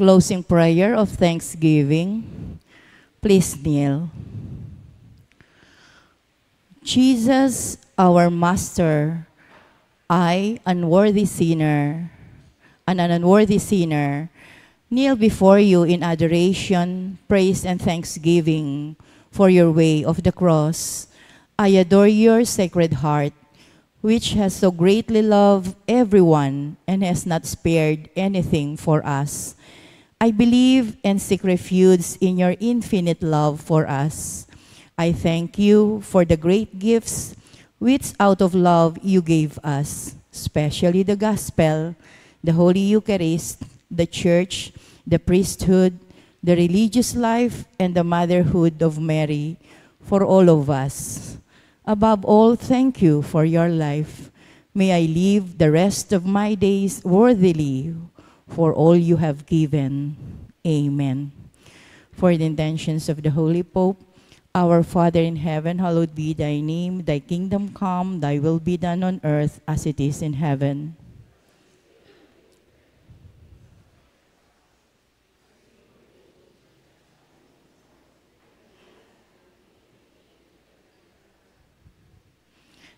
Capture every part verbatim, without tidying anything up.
Closing prayer of thanksgiving. Please kneel. Jesus, our Master, I, unworthy sinner, and an unworthy sinner, kneel before you in adoration, praise, and thanksgiving for your way of the cross. I adore your Sacred Heart, which has so greatly loved everyone and has not spared anything for us. I believe and seek refuge in your infinite love for us. I thank you for the great gifts which out of love you gave us, especially the gospel, the Holy Eucharist, the church, the priesthood, the religious life, and the motherhood of Mary for all of us. Above all, thank you for your life. May I live the rest of my days worthily for all you have given. Amen. For the intentions of the Holy Pope, our Father in heaven, hallowed be thy name. Thy kingdom come, thy will be done on earth as it is in heaven.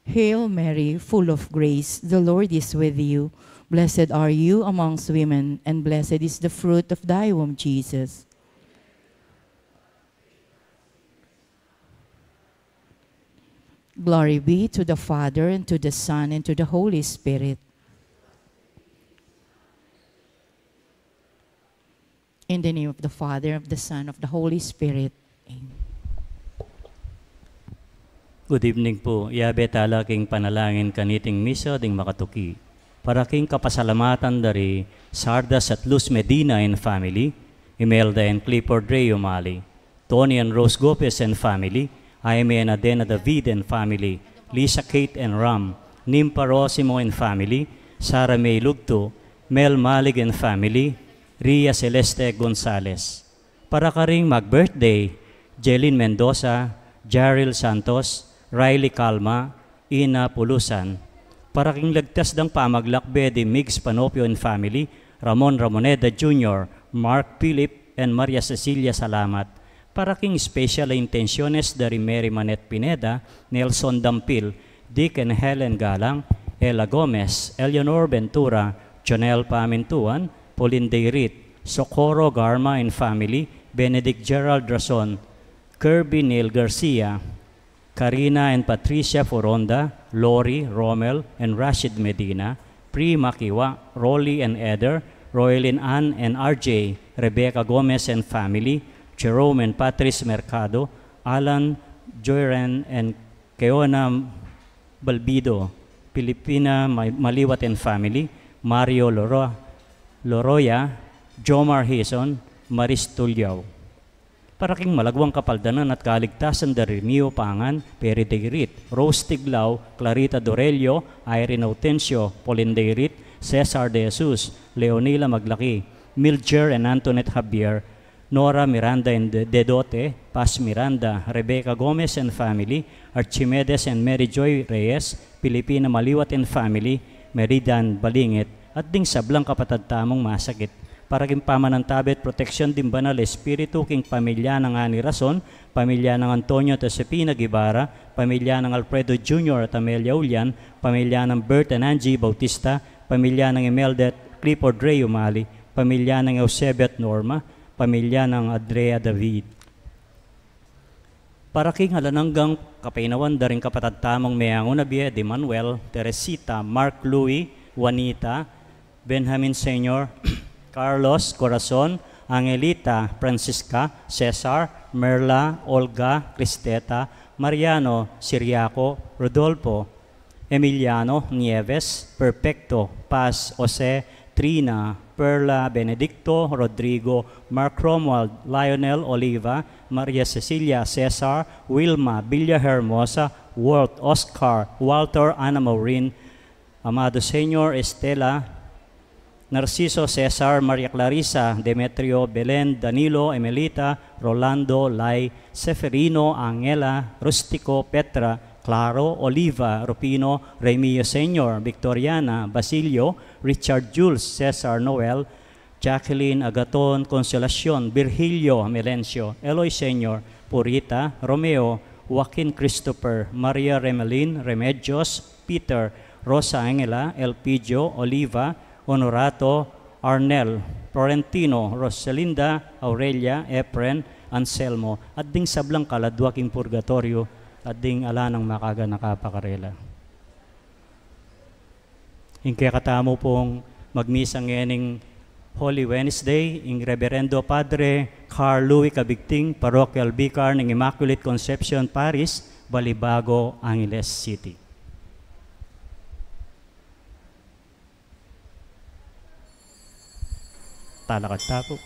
Hail Mary, full of grace, the Lord is with you. Blessed are you amongst women, and blessed is the fruit of thy womb, Jesus. Glory be to the Father, and to the Son, and to the Holy Spirit. In the name of the Father, of the Son, of the Holy Spirit. Amen. Good evening po. Yabe tala king panalangin kaniting misa ding makatuki. Para king kapasalamatan dari Sardas at Luz Medina and family, Imelda and Clifford Ray Umali, Tony and Rose Gopez and family, Jaime and Adena David and family, Lisa Kate and Ram, Nimpa Rosimo and family, Sarah May Lugto, Mel Malig and family, Ria Celeste Gonzalez. Para karing mag-birthday, Jelin Mendoza, Jaril Santos, Riley Calma, Ina Pulusan. Para king lagtas dang pamaglakbe di Migs Panopio and family, Ramon Ramoneda Junior, Mark Philip, and Maria Cecilia Salamat. Para king special a intenciones dari Mary Manette Pineda, Nelson Dampil, Dick and Helen Galang, Ella Gomez, Eleanor Ventura, Jonel Pamintuan, Pauline Dayrit, Socorro Garma and family, Benedict Gerald Rason, Kirby Neil Garcia, Karina and Patricia Foronda, Lori, Romel, and Rashid Medina, Pri Makiwa, Rolly and Eder, Roylin Ann and R J, Rebecca Gomez and family, Jerome and Patrice Mercado, Alan, Joyren, and Keona Balbido, Pilipina Ma-, Maliwat and family, Mario Loro-, Loroya, Jomar Hison, Maris Tulyao. Para king malagwang kapaldanan at kaligtasan da Remio Pangan, Perry Dayrit, Rose Tiglao, Clarita Dorelio, Irene Autencio, Pauline Dayrit, Cesar De Jesus, Leonila Maglaki, Milger and Antoinette Javier, Nora Miranda and De-, Dedote, Paz Miranda, Rebecca Gomez and family, Archimedes and Mary Joy Reyes, Pilipina Maliwat and family, Meridan Balingit, at ding sablang kapatad tamung masakit. Para king pamanantabe at proteksyon ding Banal Espiritu king pamilya nang Ani Rason, pamilya nang Antonio at Josefina Guevara, pamilya nang Alfredo Junior at Amelia Ulian, pamilya nang Bert and Angie Bautista, pamilya nang Imelda at Clifford Ray Umali, pamilya nang Eusebio at Norma, pamilya nang Andrea David. Para king alang anggang kapaynawan da ring kapatad tamung meangu na bie di Manuel, Teresita, Mark Louis, Juanita, Benjamin Senior, Carlos, Corazon, Angelita, Francisca, Cesar, Merla, Olga, Cristeta, Mariano, Siriaco, Rodolfo, Emiliano, Nieves, Perfecto, Paz, Jose, Trina, Perla, Benedicto, Rodrigo, Mark Romuald, Lionel, Oliva, Maria Cecilia, Cesar, Wilma, Villahermosa, Walt, Oscar, Walter, Ana Maureen, Amado Senior, Estela, Narciso, Cesar, Maria Clarisa, Demetrio, Belen, Danilo, Emelita, Rolando, Lai, Seferino, Angela, Rustico, Petra, Claro, Oliva, Rufino, Remio Senior, Victoriana, Basilio, Richard, Jules, Cesar, Noel, Jacqueline, Agaton, Consolacion, Virgilio, Melencio, Eloy Senior, Purita, Romeo, Joaquin, Christopher, Maria, Remelin, Remedios, Peter, Rosa, Angela, Elpidio, Oliva, Honorato, Arnel, Florentino, Rosalinda, Aurelia, Efren, Anselmo, at ding sablang kaladua king purgatorio, at ding ala nang makaganaka pa karela. Ing kekatamu pung magmisa ngening Holy Wednesday, ing Reverendo Padre Carl Louis Cabigting, Parochial Vicar ning Immaculate Conception Parish, Balibago, Angeles City. Talakad ta pu.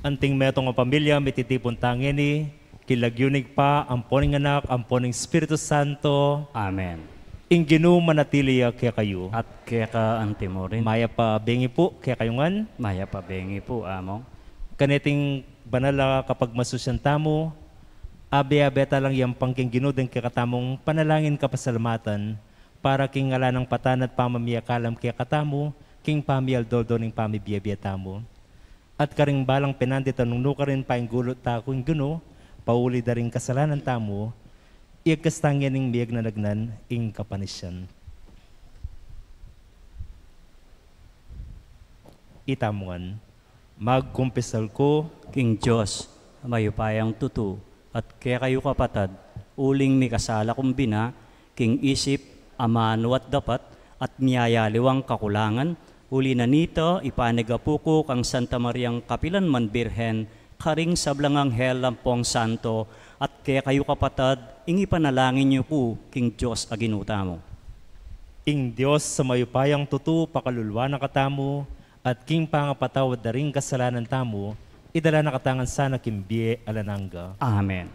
Anting metung a pamilya, mititipun ta ngeni king lagyu ning Ibpa, ampo ning Anak, ampo ning Espiritu Santo. Amen. Ing Ginu manatili ya kekayu. At keka antimurin. Mayap a bengi pu kekayu ngan. Mayap a bengi pu, Among. Kaneting banal a kapagmasusyan tamu, abe-abe ta lang yampang king Ginu deng kekatamung panalangin kapasalamatan, para king ala nang patan at pamamiyakalam kekatamu, king pamialdo-aldo ning pamibie-bie tamu. At karing balang penandit a nung nukarin painggulut ta king Ginu, pauli da ring kasalanan tamu, iyagkas ta ngening miyagnanagnan ing kapanisyan. Itamu ngan. Magkumpisal ku king Dios a mayupayang tutu, at kekayu kapatad, uling mikasala kung bina, king isip, amanu at dapat, at miyayaliwang kakulangan, uli na nita, ipanyawad ku kang Santa Mariang kapilan man Birhen, karing sablang anghel ampong santo, at kekayu kapatad, ing ipanalangin yu ku king Dios a Ginu tamu. Ing Dios a mayupayang tutu pakalulwan na katamu, at king pangapatawad da ring kasalanan tamu, idala na katamu ngan sana king bie alang angga. Amen.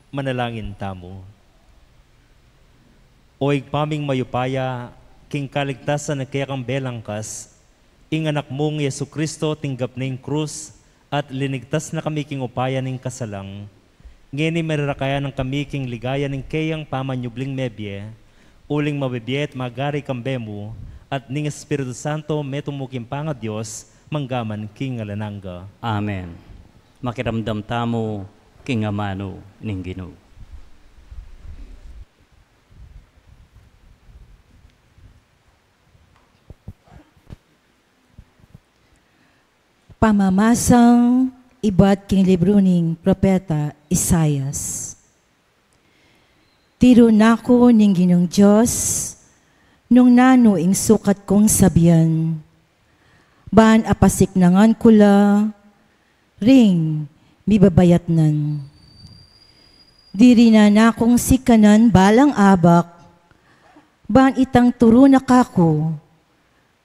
Manalangin tamu. O Ibpa ming mayupaya, king kaligtasan na kekang belangkas, ing Anak mung Jesucristo tinggap ne ing krus at linigtas na kami king upaya ning kasalang. Ngeni mararakayan na kami king ligaya ning keyang pamanyubling mebie, uling mabibie at magari kambe mu, at ning Espiritu Santo metung mu king pangaDios, mangga man king alang angga. Amen. Makiramdam tamu king amanu ning Ginu. Pamamasang ibat king libru ning propeta Isaias. Tiru na ku ning Ginung Dios, nung nanu ing sukat kung sabian. Ban apasiknangan ku la ring mibabayatnan. Dirinan na kung sikanan balang abak, ban itang turu na kaku,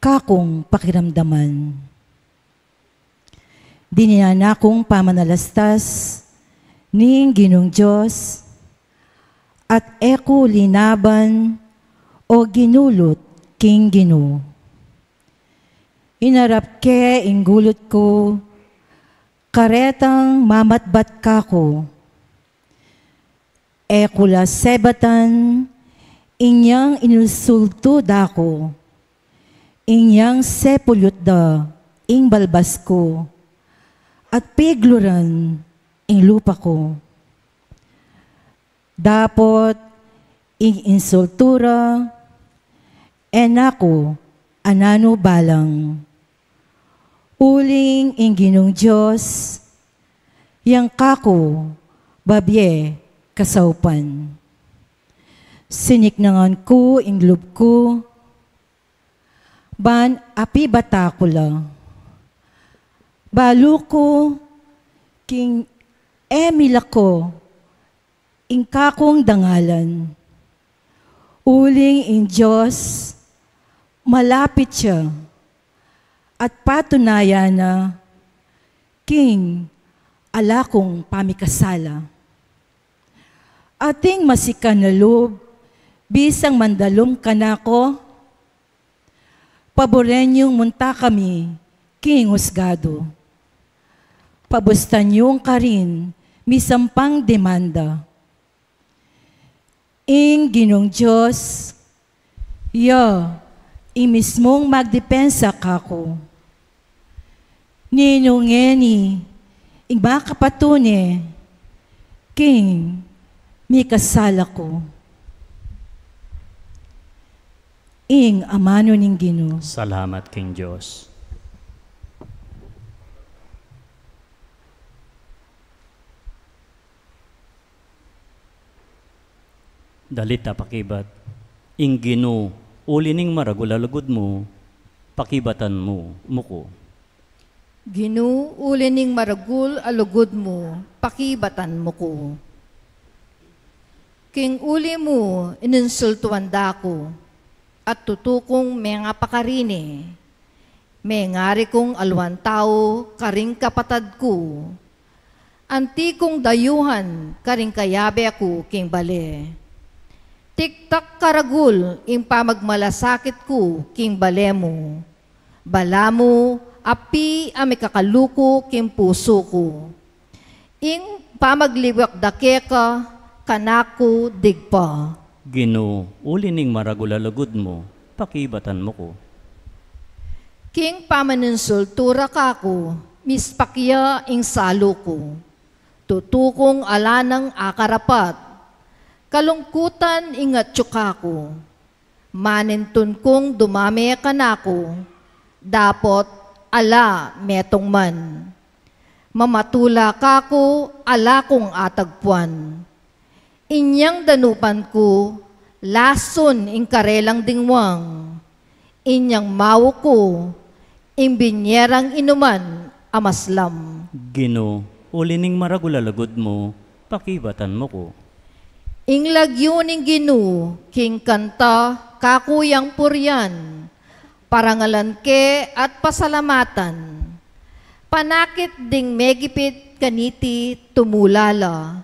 kakung pakiramdaman. Dininan na kung pamanalastas ning Ginung Dios, at e ku linaban o ginulut king Ginu. Inarap ke ing gulut ku, karetang mamatbat kaku. E ku la sebatan ing yang insultu da ku, ing yang sepulut da ing balbas ku, at pigluran ing lupa ku. Dapot ing insultu ra, e na ku ananu balang. Uling ing Ginung Dios, yang kaku babie kasaupan. Siniknangan ku ing lub ku, ban apibata ku la. Balu ku king e milako ing kakung dangalan. Uling ing Dios malapit ya, at patunayan na king ala kung pamikasala. Ating masikan a lub bisang mandalum kanaku, paburen yung munta kami king husgadu. Pabustan yung karin misampang demanda. Ing Ginung Dios, ya ing mismung magdepensa kaku. Ninu ngeni ing makapatune king mikasala ku? Ing amanu ning Ginu. Salamat king Dios. Dalit a pakibat. Ing Ginu, uli ning maragul a lugud mu, pakibatan mu, mu ku. Ginu, uli ning maragul a lugud mu, pakibatan mu ku. King uli mu ininsultuan da ku, at tutu kung mengapakarini. Mengari kung alwan tau karing kapatad ku. Anti kung dayuhan karing kayabe ku king bale. Tiktak karagul ing pamagmalasakit ku king bale mu. Balamu, api a mikakaluku king pusu ku. Ing pamagliwak da keka, kanaku digpa. Ginu, uli ning maragul a lugud mu, pakibatan mu ku. King pamanunsultura kaku, mispak ya ing salu ku. Tutu kung ala nang akarapat. Kalungkutan ing atyu kaku. Manintun kung dumame kanaku, dapot ala metung man. Mamatula kaku, ala kung atagpuan. Inyang danupan ku, lasun ing karelang dingwang. Inyang mau ku, ing binyerang inuman a maslam. Ginu, uli ning maragul a lugud mu, pakibatan mu ku. Ing lagyu ning Ginu, king kanta, kaku yang purian, parangalan ke at pasalamatan. Panakit ding megipit kaniti tumula la,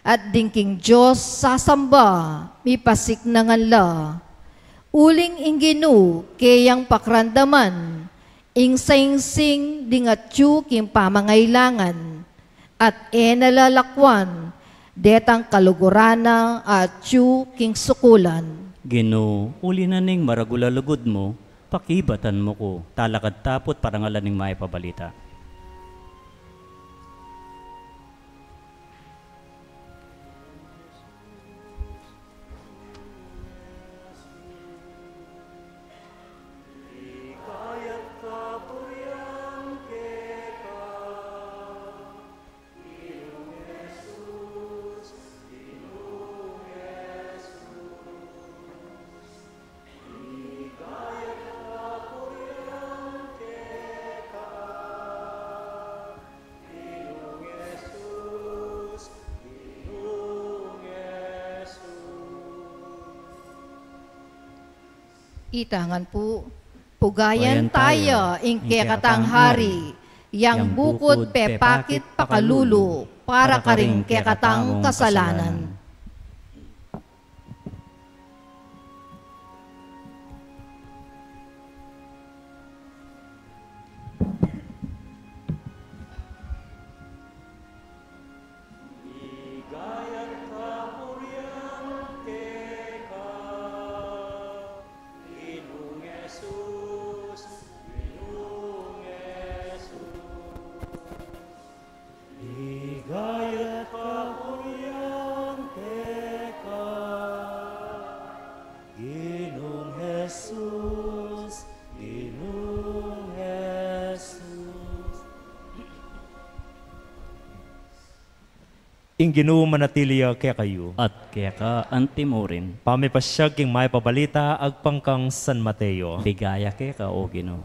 at ding king Dios sasamba, mipasiknangan la. Uling ing Ginu, keyang pakramdaman, ing saingsing ding atyu king pamangailangan, at e na la lakwan, detang kaluguran na atyu king sukulan. Ginu, uli na ning maragul a lugud mu, pakibatan mu ku, talakad ta pu't parangalan ing mayap a balita. Ita ngan pu, pugayan taya ing kekatang hari, yang bukud pepakit pakalulu para karing kekatang kasalanan. Ligaya at kapurian keka, Ginung Jesus, Ginung Jesus. Ing Ginu manatili ya kekayu. At keka antimurin. Pamipasyag king mayap a balita agpang kang San Mateo. Ligaya keka, O Ginu.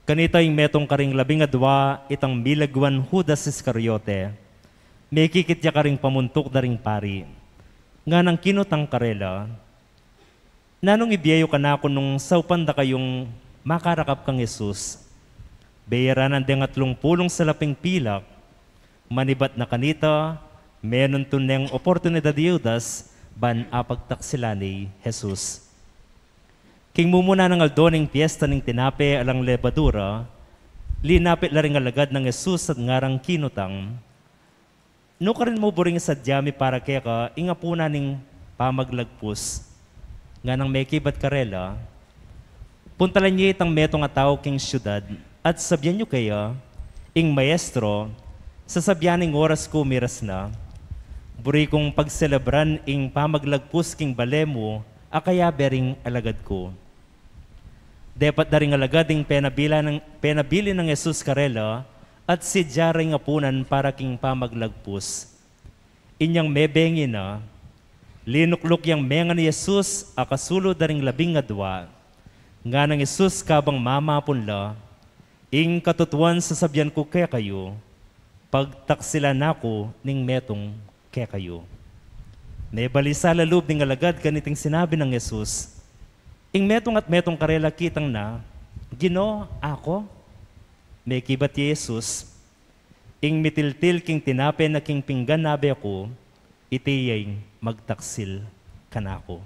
Kanita ing metung karing labing adua, itang milaguan Judas Iscariote. Mekikit ya karing pamuntuk da ring pari. Nganang kinutang karela, Nanung ibie yu kanaku nung saupan da kayung makarakap kang Jesus? Beyaranan deng atlung pulung salaping pilak, manibat na kanita, menuntun neng oportunidad i Judas ban apagtaksilan i Jesus. King mumuna nang aldo ning piesta ning tinape alang lebadura, linapit la ring alagad nang Jesus at ngarang kinutang, Nukarin mu buring sadya mi para keka ing apunan ning pamaglagpus? Nganang mekibat karela, Puntalan ye itang metung a tau king siudad, at sabian yu keya, ing Maestro, sasabian ing oras ku miras na, buri kung pagselebran ing pamaglagpus king bale mu a kayabe ring alagad ku. Depat da ring alagad ing penabila nang, penabili nang Jesus karela, at sidya ra ing apunan para king pamaglagpus. Inyang mebengi na, linukluk yang menga ni Jesus a kasulud da ring labing adua. Nganang Jesus kabang mamapun la, "Ing katutuan sasabian ku kekayu, pagtaksilan na ku ning metung kekayu." Mebalisa la lub ning alagad kaniting sinabi nang Jesus, "Ing metung at metung karela kitang na, Ginu, aku?" Mekibat ya Jesus, "Ing mitiltil king tinape na king pinggan abe ku, iti ya ing magtaksil kanaku."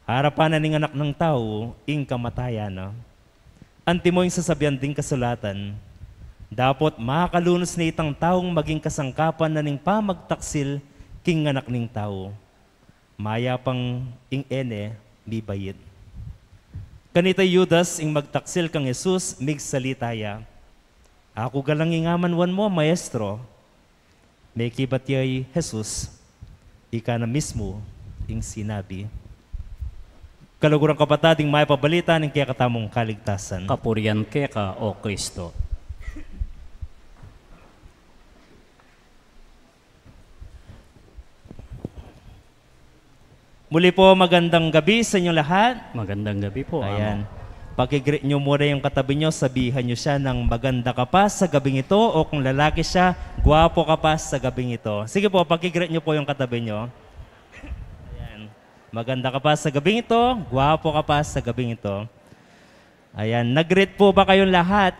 Arapan na ning Anak nang Tau ing kamatayan na. Antimo ing sasabian ding kasulatan, dapot makalunus ne itang taung maging kasangkapan na ning pamagtaksil king Anak ning Tau. Mayap pang ing e ne mibait. Kanita i Judas ing magtaksil kang Jesus, migsalita ya, "Aku galang ing amanwan mu, Maestro." Mekibat ya i Jesus, "Ika na mismu ing sinabi." Kaluguran, kapatad, ing mayap a balita ning kekatamung kaligtasan. Kapurian keka, O Kristo. Muli po, magandang gabi sa inyong lahat. Magandang gabi po, Ayan. Amo. Pakigreet nyo muna yung katabi nyo, sabihan nyo siya ng, "Maganda ka pa sa gabing ito," o kung lalaki siya, "Gwapo ka pa sa gabing ito." Sige po, pakigreet nyo po yung katabi nyo. Ayan. "Maganda ka pa sa gabing ito, gwapo ka pa sa gabing ito." Ayan, nag-greet po ba kayong lahat?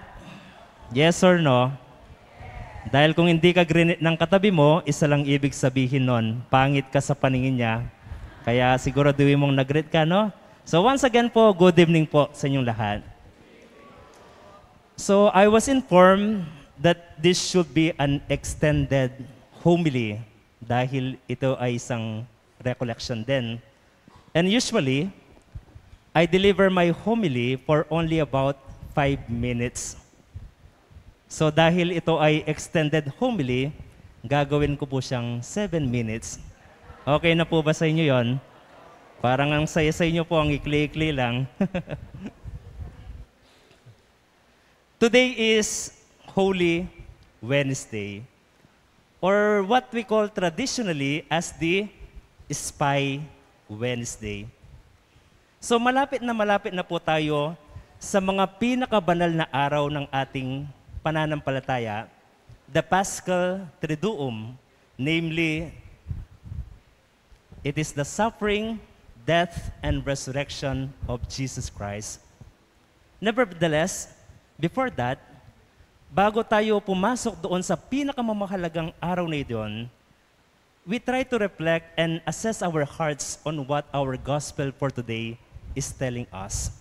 Yes or no? Dahil kung hindi ka grinit ng katabi mo, isa lang ibig sabihin nun, pangit ka sa paningin niya. Kaya siguraduhin mong nag-greet ka, no? So once again po, good evening po sa inyong lahat. So I was informed that this should be an extended homily dahil ito ay isang recollection din. And usually, I deliver my homily for only about five minutes. So dahil ito ay extended homily, gagawin ko po siyang seven minutes. Okay na po ba sa inyo yon? Parang ang saya sa inyo po, ang ikli-ikli lang. Today is Holy Wednesday, or what we call traditionally as the Spy Wednesday. So malapit na malapit na po tayo sa mga pinakabanal na araw ng ating pananampalataya, the Paschal Triduum, namely, it is the suffering, death, and resurrection of Jesus Christ. Nevertheless, before that, bago tayo pumasok doon sa pinakamamahalagang araw na iyon, we try to reflect and assess our hearts on what our gospel for today is telling us.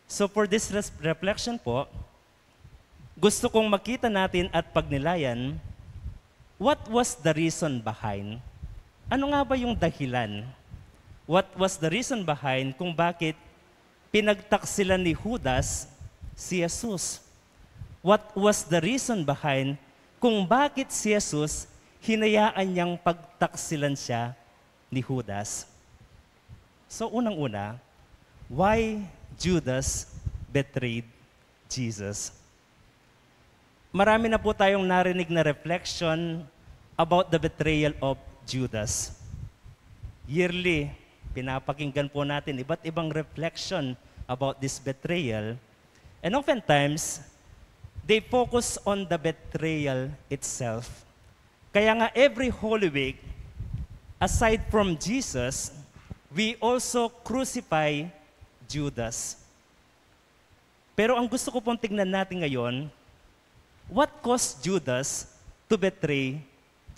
So for this res-, reflection po, gusto kong makita natin at pagnilayan, what was the reason behind? Ano nga ba yung dahilan? What was the reason behind kung bakit pinagtaksilan ni Judas si Jesus? What was the reason behind kung bakit si Jesus hinayaan niyang pagtaksilan siya ni Judas? So, unang-una, why Judas betrayed Jesus? Marami na po tayong narinig na reflection about the betrayal of Judas. Yearly, pinapakinggan po natin iba't ibang reflection about this betrayal. And oftentimes, they focus on the betrayal itself. Kaya nga, every Holy Week, aside from Jesus, we also crucify Judas. Pero ang gusto ko pong tingnan natin ngayon, what caused Judas to betray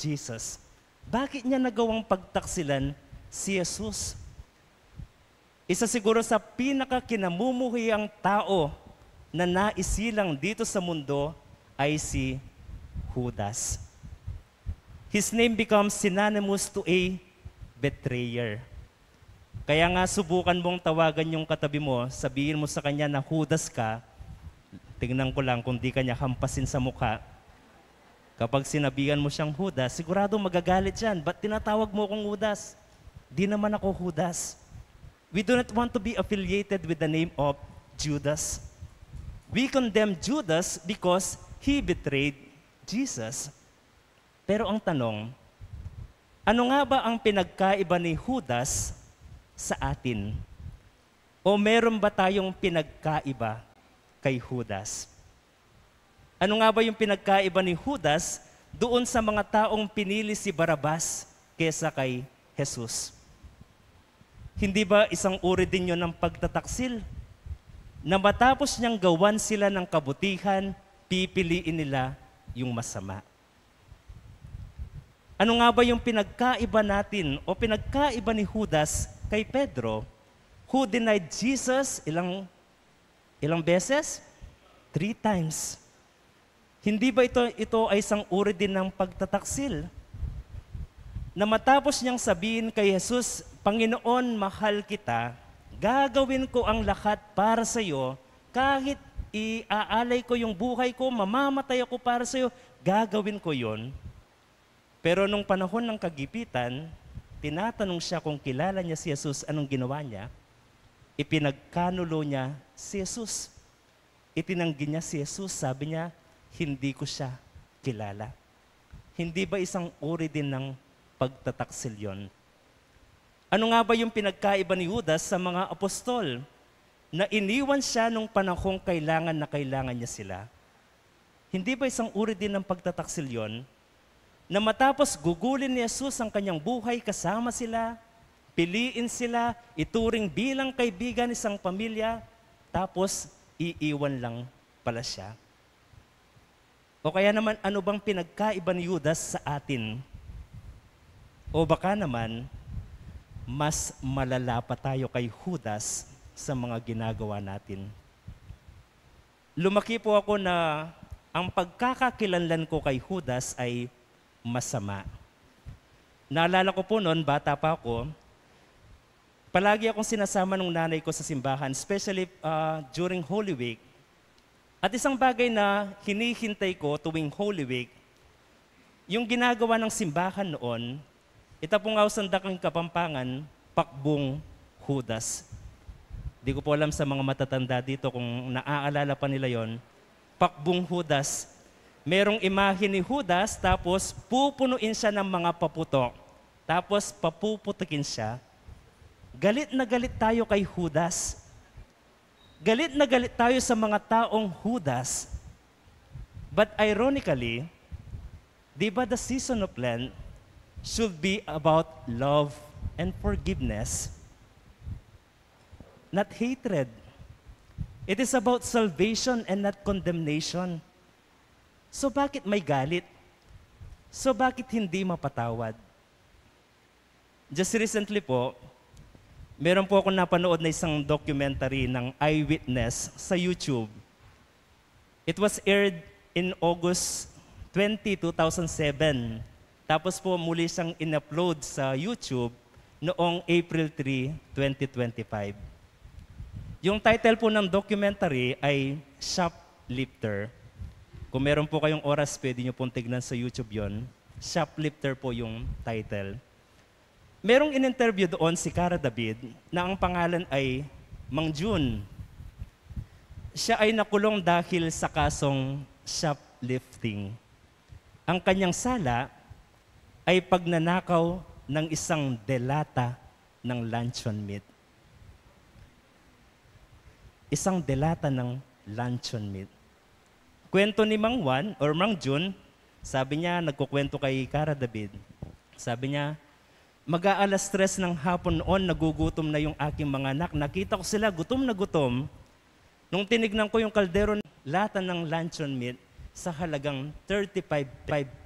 Jesus? Bakit niya nagawang pagtaksilan si Jesus? Isa siguro sa pinakakinamumuhiang tao na naisilang dito sa mundo ay si Judas. His name becomes synonymous to a betrayer. Kaya nga, subukan mong tawagan yung katabi mo, sabihin mo sa kanya na Judas ka, tingnan ko lang kung di ka niya hampasin sa mukha. Kapag sinabihan mo siyang Judas, siguradong magagalit yan. "Ba't tinatawag mo akong Judas? Di naman ako Judas." We do not want to be affiliated with the name of Judas. We condemn Judas because he betrayed Jesus. Pero ang tanong, Ano nga ba ang pinagkaiba ni Judas sa atin? O meron ba tayong pinagkaiba kay Judas? Ano nga ba yung pinagkaiba ni Judas doon sa mga taong pinili si Barabas kesa kay Jesus? Hindi ba isang uri din yon ng pagtataksil? Na matapos niyang gawan sila ng kabutihan, pipiliin nila yung masama. Ano nga ba yung pinagkaiba natin o pinagkaiba ni Judas kay Pedro, who denied Jesus ilang, ilang beses? Three times. Hindi ba ito, ito ay isang uri din ng pagtataksil? Na matapos niyang sabihin kay Jesus, "Panginoon, mahal kita, gagawin ko ang lahat para sa iyo, kahit iaalay ko yung buhay ko, mamamatay ako para sa iyo, gagawin ko yon." Pero nung panahon ng kagipitan, tinatanong siya kung kilala niya si Jesus, anong ginawa niya? Ipinagkanulo niya si Jesus. Itinanggi niya si Jesus, sabi niya, "Hindi ko siya kilala." Hindi ba isang uri din ng pagtataksil yon? Ano nga ba yung pinagkaiba ni Judas sa mga apostol? Na iniwan siya nung panahong kailangan na kailangan niya sila. Hindi ba isang uri din ng pagtataksil yon? Na matapos gugulin ni Jesus ang kanyang buhay kasama sila, piliin sila, ituring bilang kaibigan, isang pamilya, tapos iiwan lang pala siya. O kaya naman, ano bang pinagkaiba ni Judas sa atin? O baka naman, mas malala pa tayo kay Judas sa mga ginagawa natin. Lumaki po ako na ang pagkakakilanlan ko kay Judas ay masama. Naalala ko po noon, bata pa ako, palagi akong sinasama ng nanay ko sa simbahan, especially, ah, during Holy Week. At isang bagay na hinihintay ko tuwing Holy Week, yung ginagawa ng simbahan noon, ita pong ausan da kang Kapampangan, pakbung Judas. Di ko po alam sa mga matatanda dito kung naaalala pa nila yon. Pakbung Judas. Merong imahe ni Judas, tapos pupunuin siya ng mga paputok. Tapos papuputukin siya. Galit na galit tayo kay Judas. Galit na galit tayo sa mga taong Judas. But ironically, di ba the season of Lent should be about love and forgiveness, not hatred? It is about salvation and not condemnation. So bakit may galit? So bakit hindi mapatawad? Just recently po, meron po akong napanood na isang documentary ng Eyewitness sa YouTube. It was aired in August twenty, two thousand seven. Tapos po muli siyang in-upload sa YouTube noong April three, twenty twenty-five. Yung title po ng documentary ay Shoplifter. Kung meron po kayong oras, pwede nyo pong tignan sa YouTube yon. Shoplifter po yung title. Merong in-interview doon si Kara David na ang pangalan ay Mang Jun. Siya ay nakulong dahil sa kasong shoplifting. Ang kanyang sala ay pagnanakaw ng isang delata ng luncheon meat. Isang delata ng luncheon meat. Kwento ni Mang Juan or Mang Jun, sabi niya, nagkukwento kay Kara David. Sabi niya, "Mag-aalas tres ng hapon noon, nagugutom na yung aking mga anak. Nakita ko sila, gutom na gutom. Nung tinignan ko yung kaldero, lata ng luncheon meat sa halagang thirty-five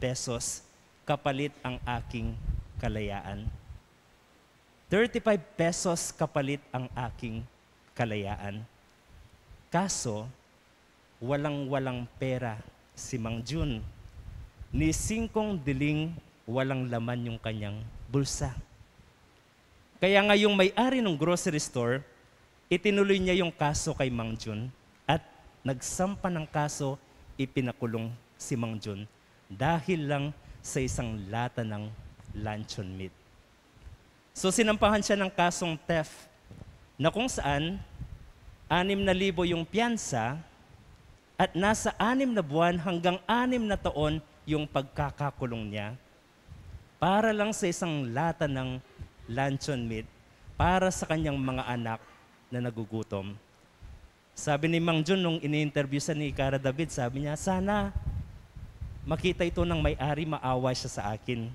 pesos, kapalit ang aking kalayaan." Thirty-five pesos kapalit ang aking kalayaan. Kaso, walang-walang pera si Mang Jun. Ni singkong diling walang laman yung kanyang bulsa. Kaya nga yung may-ari ng grocery store, itinuloy niya yung kaso kay Mang Jun at nagsampa ng kaso, ipinakulong si Mang Jun dahil lang sa isang lata ng luncheon meat. So, sinampahan siya ng kasong theft na kung saan anim na libo yung piyansa at nasa anim na buwan hanggang anim na taon yung pagkakakulong niya. para lang sa isang lata ng luncheon meat para sa kanyang mga anak na nagugutom. Sabi ni Mang Jun nung ini-interview siya ni Kara David, sabi niya, "Sana makita ito ng may-ari, maawa siya sa akin.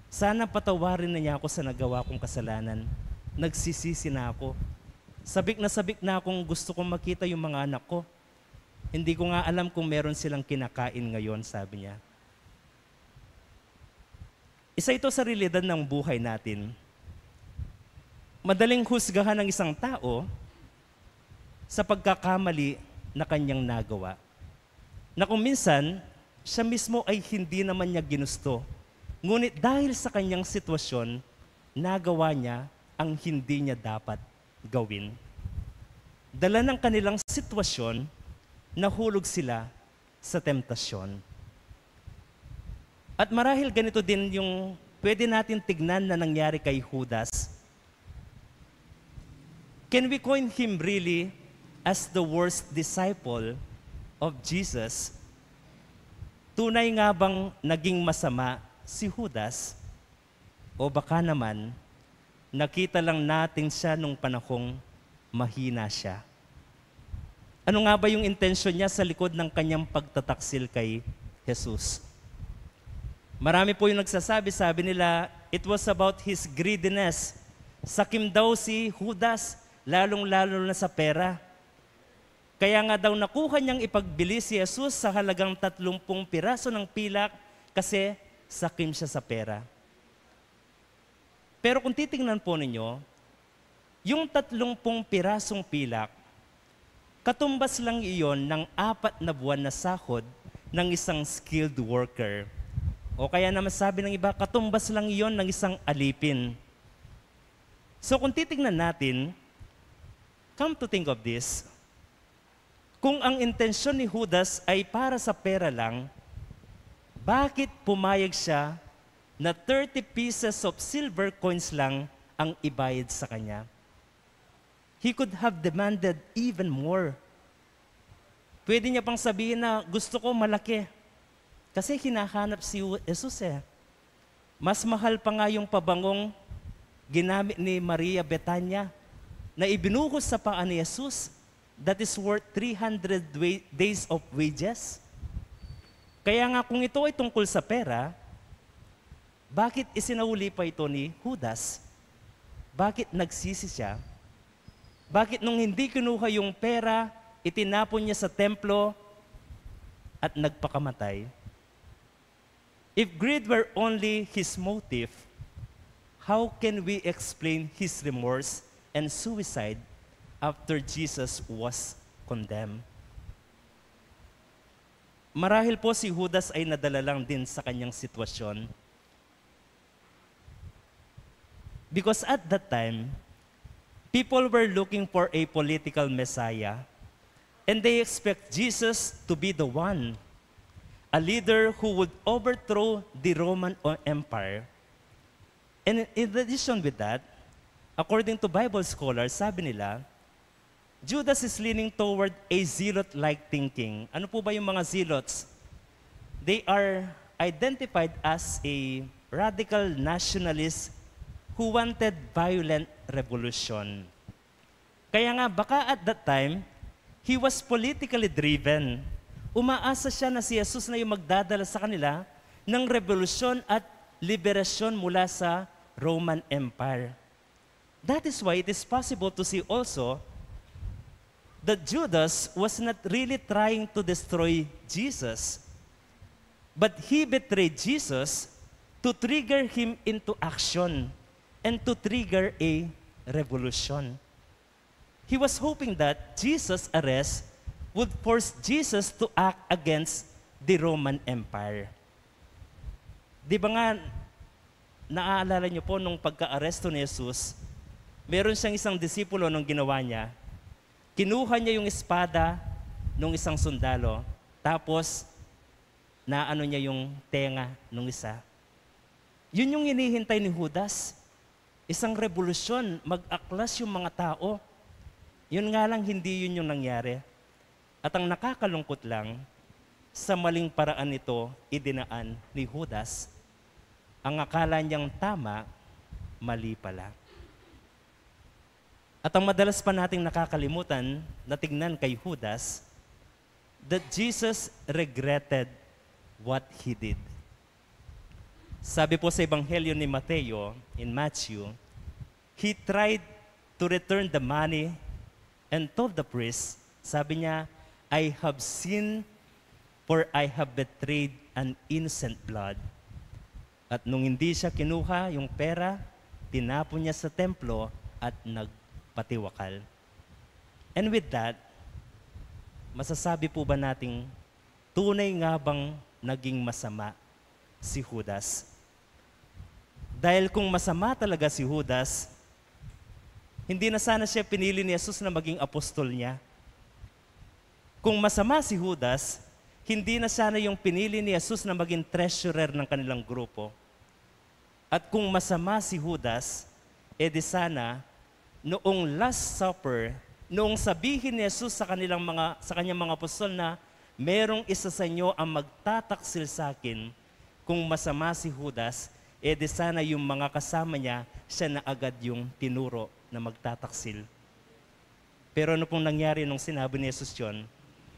Sana patawarin na niya ako sa nagawa kong kasalanan. Nagsisisi na ako. Sabik na sabik na akong gusto kong makita yung mga anak ko. Hindi ko nga alam kung meron silang kinakain ngayon," sabi niya. Isa ito sa realidad ng buhay natin. Madaling husgahan ng isang tao sa pagkakamali na kanyang nagawa, na kung minsan, siya mismo ay hindi naman niya ginusto. Ngunit dahil sa kanyang sitwasyon, nagawa niya ang hindi niya dapat gawin. Dala ng kanilang sitwasyon, nahulog sila sa temptasyon. At marahil ganito din yung pwede natin tignan na nangyari kay Judas. Can we coin him really as the worst disciple of Jesus? Tunay nga bang naging masama si Judas? O baka naman, nakita lang natin siya nung panahong mahina siya? Ano nga ba yung intensyon niya sa likod ng kanyang pagtataksil kay Jesus? Marami po yung nagsasabi, sabi nila, it was about his greediness. Sakim daw si Judas, lalong-lalo na sa pera. Kaya nga daw nakuha niyang ipagbili si Jesus sa halagang tatlumpung piraso ng pilak kasi sakim siya sa pera. Pero kung titingnan po ninyo, yung tatlumpung pirasong pilak, katumbas lang iyon ng apat na buwan na sahod ng isang skilled worker. O kaya naman sabi ng iba, katumbas lang iyon ng isang alipin. So kung titingnan natin, come to think of this, kung ang intensyon ni Judas ay para sa pera lang, bakit pumayag siya na thirty pieces of silver coins lang ang ibayad sa kanya? He could have demanded even more. Pwede niya pang sabihin na, "Gusto ko malaki." Kasi hinahanap si Jesus eh. Mas mahal pa nga yung pabangong ginamit ni Maria Betania na ibinuhos sa paa ni Jesus, that is worth three hundred wa-, days of wages. Kaya nga kung ito ay tungkol sa pera, bakit isinauli pa ito ni Judas? Bakit nagsisi siya? Bakit nung hindi kinuha yung pera, itinapon niya sa templo at nagpakamatay? If greed were only his motive, how can we explain his remorse and suicide after Jesus was condemned? Marahil po si Judas ay nadala lang din sa kanyang sitwasyon. Because at that time, people were looking for a political Messiah, and they expect Jesus to be the one, a leader who would overthrow the Roman o-, Empire. And in addition with that, according to Bible scholars, sabi nila, Judas is leaning toward a zealot-like thinking. Ano po ba yung mga zealots? They are identified as a radical nationalist who wanted violent revolution. Kaya nga, baka at that time, he was politically driven. Umaasa siya na si Jesus na yung magdadala sa kanila ng revolusyon at liberasyon mula sa Roman Empire. That is why it is possible to see also that Judas was not really trying to destroy Jesus, but he betrayed Jesus to trigger him into action and to trigger a revolution. He was hoping that Jesus' arrest would force Jesus to act against the Roman Empire. Di ba nga, naaalala niyo po nung pagka-aresto ni Jesus, meron siyang isang disipulo, nung ginawa niya, kinuha niya yung espada nung isang sundalo, tapos naano niya yung tenga nung isa. Yun yung hinihintay ni Judas. Isang revolusyon, mag-aklas yung mga tao. Yun nga lang, hindi yun yung nangyari. At ang nakakalungkot lang, sa maling paraan ito idinaan ni Judas. Ang akala niyang tama, mali pala. At ang madalas pa nating nakakalimutan na tignan kay Judas, that Jesus regretted what he did. Sabi po sa Ebanghelyo ni Mateo, in Matthew, he tried to return the money and told the priest, sabi niya, "I have sinned, for I have betrayed an innocent blood." At nung hindi siya kinuha yung pera, tinapon niya sa templo at nagpatiwakal. And with that, masasabi po ba nating tunay nga bang naging masama si Judas? Dahil kung masama talaga si Judas, hindi na sana siya pinili ni Jesus na maging apostol niya. Kung masama si Judas, hindi na sana yung pinili ni Jesus na maging treasurer ng kanilang grupo. At kung masama si Judas, e di sana, noong Last Supper, noong sabihin ni Jesus sa kanilang mga, sa kanyang mga apostol na, "Merong isa sa inyo ang magtataksil sa akin," kung masama si Judas, e di sana yung mga kasama niya, siya na agad yung tinuro na magtataksil. Pero ano pong nangyari nung sinabi ni Jesus yun?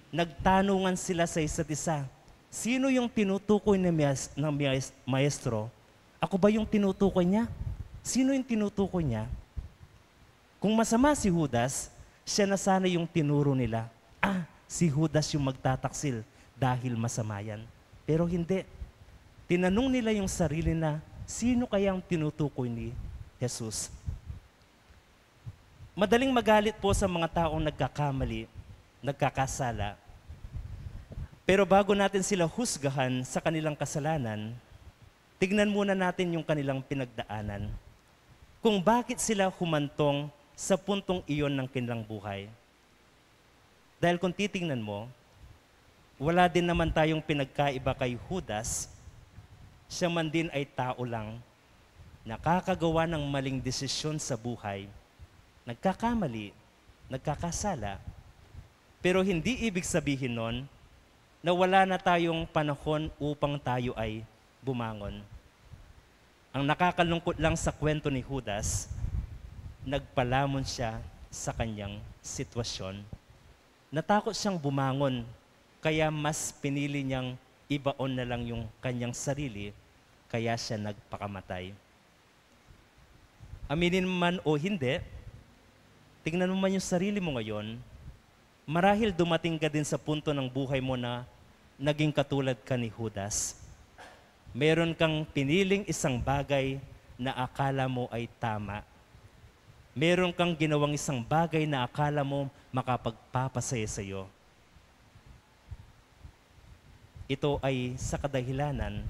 Nagtanungan sila sa isa't isa, "Sino yung tinutukoy ng, mayes- ng mayes- maestro? Ako ba yung tinutukoy niya? Sino yung tinutukoy niya?" Kung masama si Judas, siya na sana yung tinuro nila. "Ah, si Judas yung magtataksil dahil masama yan." Pero hindi. Tinanong nila yung sarili na, "Sino kaya ang tinutukoy ni Jesus?" Madaling magalit po sa mga taong nagkakamali, nagkakasala. Pero bago natin sila husgahan sa kanilang kasalanan, tignan muna natin yung kanilang pinagdaanan. Kung bakit sila humantong sa puntong iyon ng kanilang buhay. Dahil kung titingnan mo, wala din naman tayong pinagkaiba kay Judas. Siya man din ay tao lang, nakakagawa ng maling desisyon sa buhay, nagkakamali, nagkakasala. Pero hindi ibig sabihin nun na wala na tayong panahon upang tayo ay bumangon. Ang nakakalungkot lang sa kwento ni Judas, nagpalamon siya sa kanyang sitwasyon. Natakot siyang bumangon, kaya mas pinili niyang ibaon na lang yung kanyang sarili, kaya siya nagpakamatay. Aminin man o hindi, tingnan mo man yung sarili mo ngayon, marahil dumating ka din sa punto ng buhay mo na naging katulad ka ni Judas. Meron kang piniling isang bagay na akala mo ay tama. Meron kang ginawang isang bagay na akala mo makapagpapasaya sa'yo. Ito ay sa kadahilanan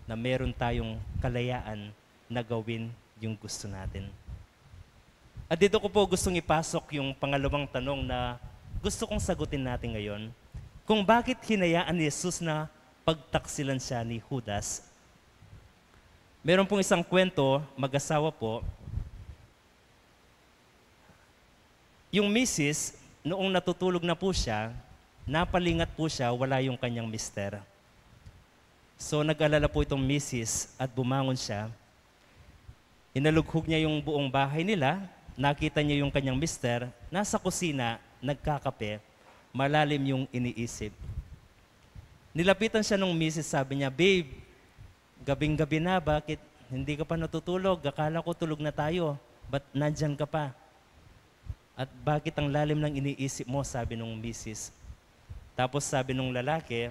na meron tayong kalayaan na gawin yung gusto natin. At dito ko po gustong ipasok yung pangalawang tanong na gusto kong sagutin natin ngayon, kung bakit hinayaan ni Jesus na pagtaksilan siya ni Judas. Meron pong isang kwento, mag-asawa po. Yung misis, noong natutulog na po siya, napalingat po siya, wala yung kanyang mister. So, nag-alala po itong misis at bumangon siya. Inalughog niya yung buong bahay nila, nakita niya yung kanyang mister, nasa kusina, nagkakape, malalim yung iniisip. Nilapitan siya nung misis, sabi niya, "Babe, gabing-gabi na, bakit hindi ka pa natutulog? Akala ko tulog na tayo. Ba't nandyan ka pa? At bakit ang lalim ng iniisip mo?" sabi nung misis. Tapos sabi nung lalaki,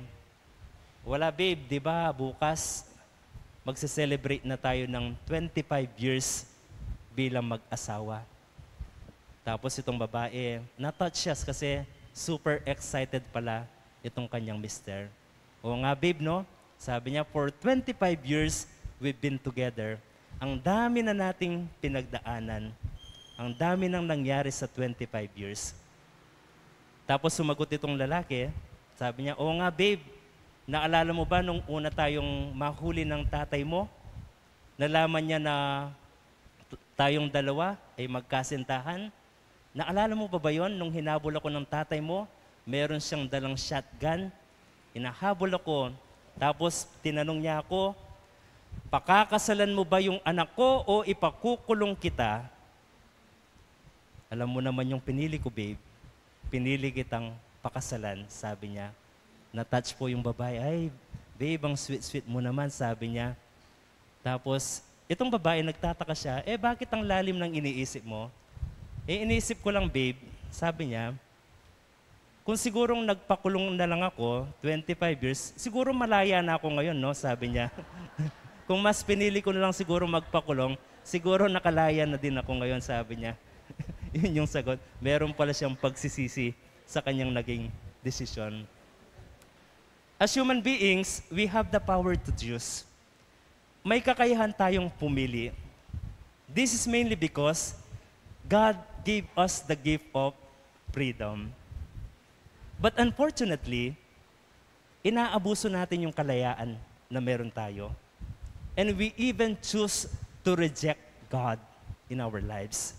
"Wala, babe, di ba bukas magse-celebrate na tayo ng twenty-five years bilang mag-asawa?" Tapos itong babae, na-touch siya kasi super excited pala itong kanyang mister. "Oo nga, babe, no?" Sabi niya, "For twenty-five years, we've been together. Ang dami na nating pinagdaanan. Ang dami nang nangyari sa twenty-five years." Tapos sumagot itong lalaki, sabi niya, "Oo nga, babe, naalala mo ba nung una tayong mahuli ng tatay mo? Nalaman niya na t- tayong dalawa ay magkasintahan. Naalala mo pa ba yon, nung hinabol ako ng tatay mo? Meron siyang dalang shotgun. Hinahabol ako. Tapos tinanong niya ako, "Pakakasalan mo ba yung anak ko o ipakukulong kita?" "Alam mo naman yung pinili ko, babe. Pinili kitang pakasalan," sabi niya. Na-touch po yung babae. "Ay, babe, ang sweet-sweet mo naman," sabi niya. Tapos, itong babae, nagtataka siya, "Eh, bakit ang lalim ng iniisip mo?" "Eh, iniisip ko lang, babe," sabi niya, "kung sigurong nagpakulong na lang ako, twenty-five years, siguro malaya na ako ngayon, no?" sabi niya. "Kung mas pinili ko na lang siguro magpakulong, siguro nakalaya na din ako ngayon," sabi niya. Yun yung sagot. Meron pala siyang pagsisisi sa kanyang naging desisyon. As human beings, we have the power to choose. May kakayahan tayong pumili. This is mainly because God gave us the gift of freedom. But unfortunately, inaabuso natin yung kalayaan na meron tayo. And we even choose to reject God in our lives.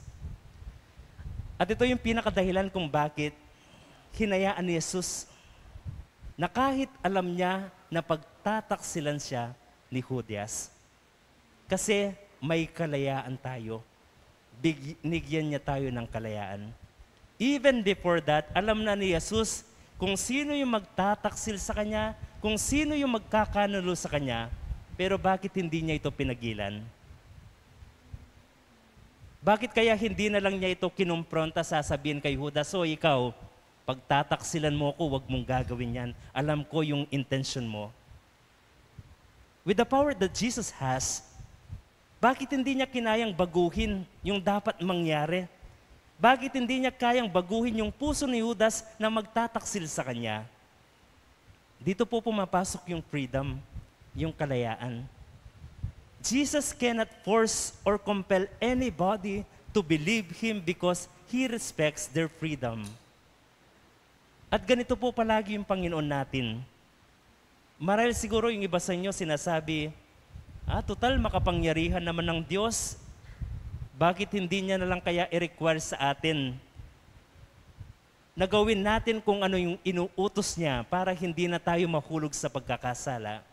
At ito yung pinakadahilan kung bakit hinayaan ni Jesus na kahit alam niya na pagtataksilan siya ni Judas. Kasi may kalayaan tayo. Big-, binigyan niya tayo ng kalayaan. Even before that, alam na ni Jesus kung sino yung magtataksil sa kanya, kung sino yung magkakanulo sa kanya, pero bakit hindi niya ito pinigilan? Bakit kaya hindi na lang niya ito kinumpronta, sasabihin kay Judas, "O ikaw, pagtataksilan mo ako, wag mong gagawin yan. Alam ko yung intensyon mo." With the power that Jesus has, bakit hindi niya kinayang baguhin yung dapat mangyari? Bakit hindi niya kayang baguhin yung puso ni Judas na magtataksil sa kanya? Dito po pumapasok yung freedom, yung kalayaan. Jesus cannot force or compel anybody to believe him because he respects their freedom. At ganito po palagi yung Panginoon natin. Marahil siguro yung iba sa inyo sinasabi, "Ah, tutal makapangyarihan naman ng Diyos. Bakit hindi niya na lang kaya i-require sa atin na gawin natin kung ano yung inuutos niya para hindi na tayo mahulog sa pagkakasala?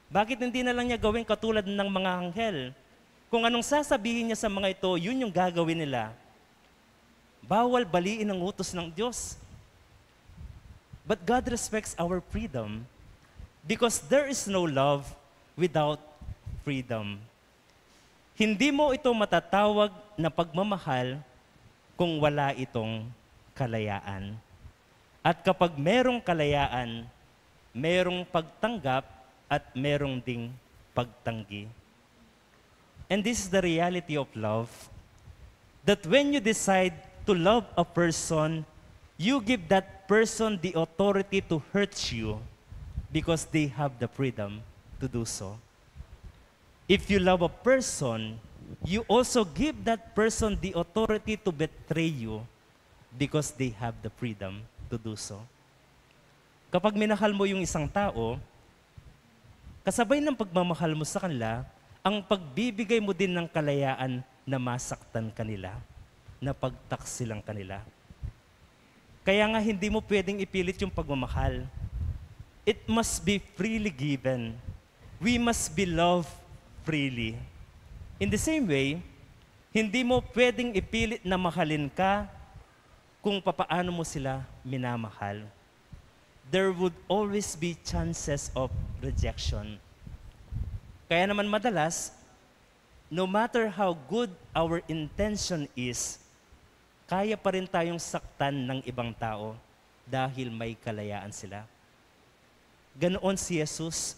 Bakit hindi na lang niya gawin katulad ng mga anghel? Kung anong sasabihin niya sa mga ito, yun yung gagawin nila." Bawal baliin ang utos ng Diyos. But God respects our freedom because there is no love without freedom. Hindi mo ito matatawag na pagmamahal kung wala itong kalayaan. At kapag merong kalayaan, merong pagtanggap at merong ding pagtanggi. And this is the reality of love, that when you decide to love a person, you give that person the authority to hurt you because they have the freedom to do so. If you love a person, you also give that person the authority to betray you because they have the freedom to do so. Kapag minahal mo yung isang tao, kasabay ng pagmamahal mo sa kanila, ang pagbibigay mo din ng kalayaan na masaktan kanila, na pagtaksilan kanila. Kaya nga, hindi mo pwedeng ipilit yung pagmamahal. It must be freely given. We must be loved freely. In the same way, hindi mo pwedeng ipilit na mahalin ka kung papaano mo sila minamahal. There would always be chances of rejection. Kaya naman madalas, no matter how good our intention is, kaya pa rin tayong saktan ng ibang tao dahil may kalayaan sila. Ganoon si Jesus.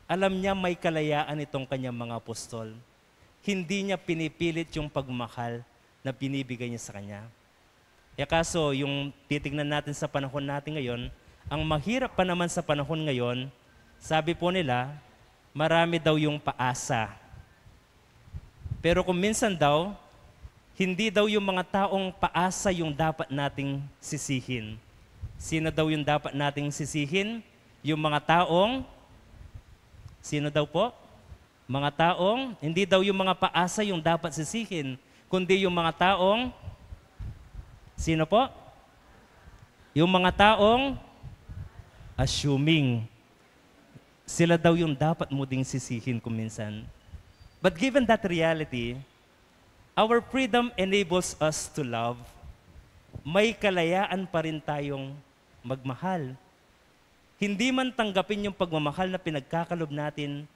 Alam niya may kalayaan itong kanyang mga apostol. Hindi niya pinipilit yung pagmamahal na binibigay niya sa kanya. E kaso, yung titignan natin sa panahon natin ngayon, ang mahirap pa naman sa panahon ngayon, sabi po nila, marami daw yung paasa. Pero kung minsan daw, hindi daw yung mga taong paasa yung dapat nating sisihin. Sino daw yung dapat nating sisihin? Yung mga taong, sino daw po? Mga taong, hindi daw yung mga paasa yung dapat sisihin, kundi yung mga taong, sino po? Yung mga taong assuming. Sila daw yung dapat mo ding sisihin kung minsan. But given that reality, our freedom enables us to love. May kalayaan pa rin tayong magmahal. Hindi man tanggapin yung pagmamahal na pinagkakalob natin,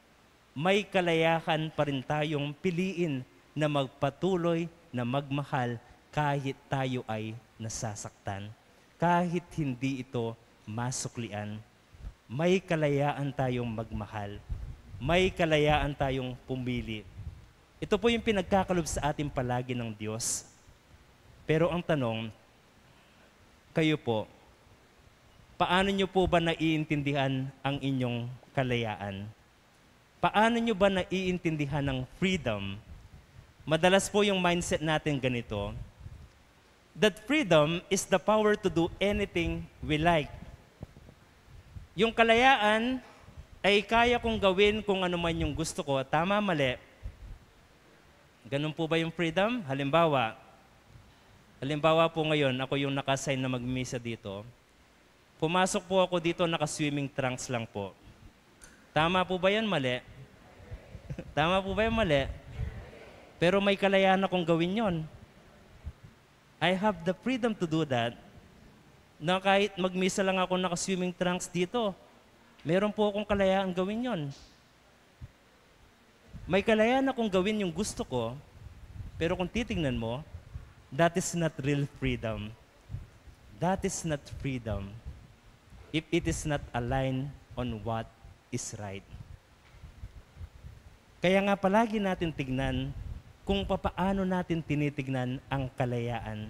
may kalayaan pa rin tayong piliin na magpatuloy na magmahal kahit tayo ay nasasaktan, kahit hindi ito masuklian. May kalayaan tayong magmahal. May kalayaan tayong pumili. Ito po yung pinagkakalob sa atin palagi ng Diyos. Pero ang tanong, kayo po, paano nyo po ba naiintindihan ang inyong kalayaan? Paano nyo ba naiintindihan ang freedom? Madalas po yung mindset natin ganito, that freedom is the power to do anything we like. Yung kalayaan ay kaya kong gawin kung ano man yung gusto ko. Tama, mali? Ganun po ba yung freedom? Halimbawa, halimbawa po ngayon, ako yung naka-assign na magmisa dito. Pumasok po ako dito, naka-swimming trunks lang po. Tama po ba yan? Mali? Tama po ba yan? Mali? Pero may kalayaan akong gawin yon. I have the freedom to do that. Na kahit magmisa lang ako naka-swimming trunks dito, meron po akong kalayaan gawin yon. May kalayaan akong gawin yung gusto ko, pero kung titingnan mo, that is not real freedom. That is not freedom if it is not aligned on what is right. Kaya nga palagi natin tignan kung papaano natin tinitignan ang kalayaan.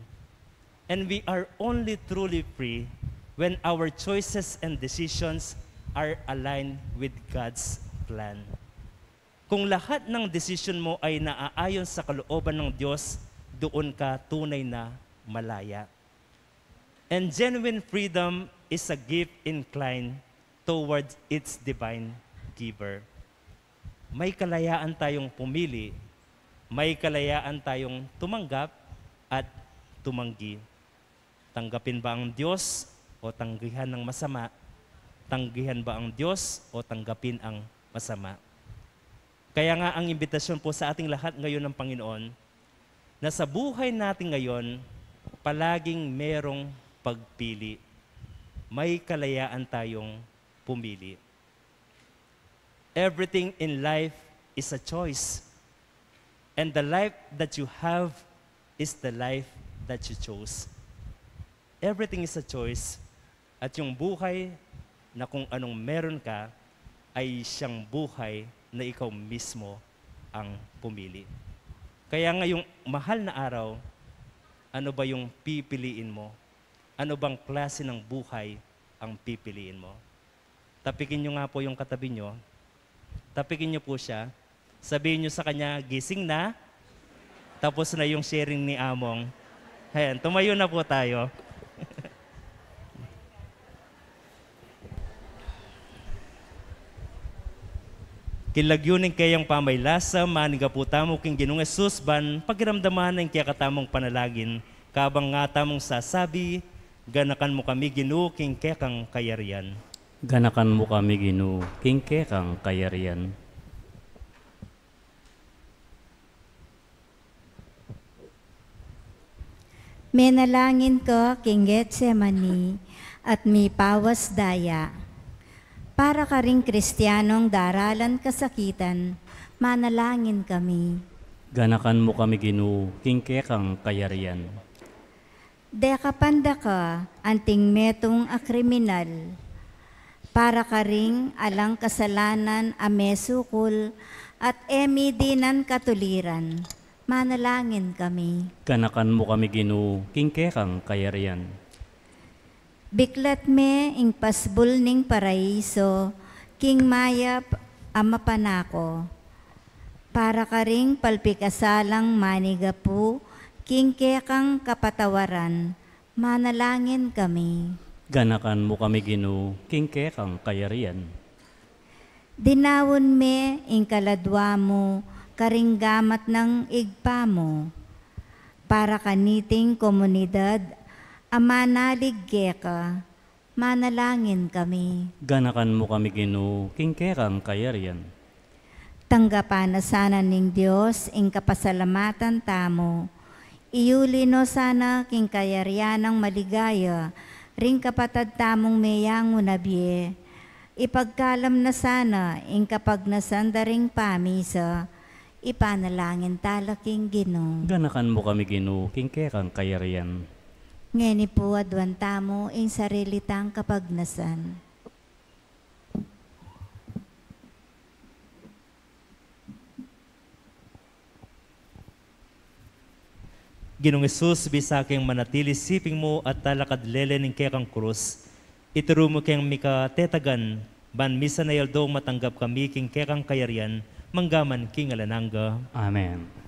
And we are only truly free when our choices and decisions are aligned with God's plan. Kung lahat ng desisyon mo ay naaayon sa kalooban ng Diyos, doon ka tunay na malaya. And genuine freedom is a gift inclined towards its divine giver. May kalayaan tayong pumili, may kalayaan tayong tumanggap at tumanggi. Tanggapin ba ang Diyos o tanggihan ng masama? Tanggihan ba ang Diyos o tanggapin ang masama? Kaya nga ang imbitasyon po sa ating lahat ngayon ng Panginoon, na sa buhay natin ngayon, palaging merong pagpili. May kalayaan tayong pumili. Everything in life is a choice. And the life that you have is the life that you chose. Everything is a choice. At yung buhay na kung anong meron ka ay siyang buhay na ikaw mismo ang pumili. Kaya ngayong mahal na araw, ano ba yung pipiliin mo? Ano bang klase ng buhay ang pipiliin mo? Tapikin nyo nga po yung katabi nyo. Tapikin nyo po siya. Sabihin nyo sa kanya, "Gising na." Tapos na yung sharing ni Among. Ayan, tumayo na po tayo. King lagyu ning keyang pamaylasa, manigapu tamu king Ginung Jesus ban pakiramdaman ing kekatamung panalangin, kabang nga tamung sasabi, "Ganakan mu kami, Ginu, king kekang kayarian." Ganakan mu kami, Ginu, king kekang kayarian. Menalangin ka king Getsemani at mipawas daya. Para karing Kristianong daralan kasakitan, manalangin kami. Ganakan mu kami, Ginu, king kekang kayarian. Dekapan da ka anting metung a kriminal, para karing alang kasalanan a mesukul at e midinan katuliran, manalangin kami. Ganakan mu kami, Ginu, king kekang kayarian. Biklat me ing pasbul ning paraiso king mayap a mapanako. Para karing palpikasalang manigapu king kekang kapatawaran, manalangin kami. Ganakan mu kami, Ginu, king kekang kayarian. Dinaun me ing kaladwa mu karing gamat nang Ibpa mu. Para kaniting komunidad a manalig keka, Manalangin kami. Ganakan mu kami, Ginu, king kekang kayarian. Tanggapan na sana ning Dios ing kapasalamatan tamu. Iyuli no sana king kayarian nang maligaya ring kapatad tamung meyangu na bie. Ipagkalam na sana ing kapagnasan da ring pamisa. Ipanalangin tala king Ginu. Ganakan mu kami, Ginu, king kekang kayarian. Ngeni pu aduan tamu ing sarili tang kapagnasan. Ginung Jesus, bisa keng manatili siping mu at talakad lele ning kekang krus, ituru mu keng mikatetagan, ban misan a aldo matanggap kami king kekang kayarian, manggaman king alang angga. Amen.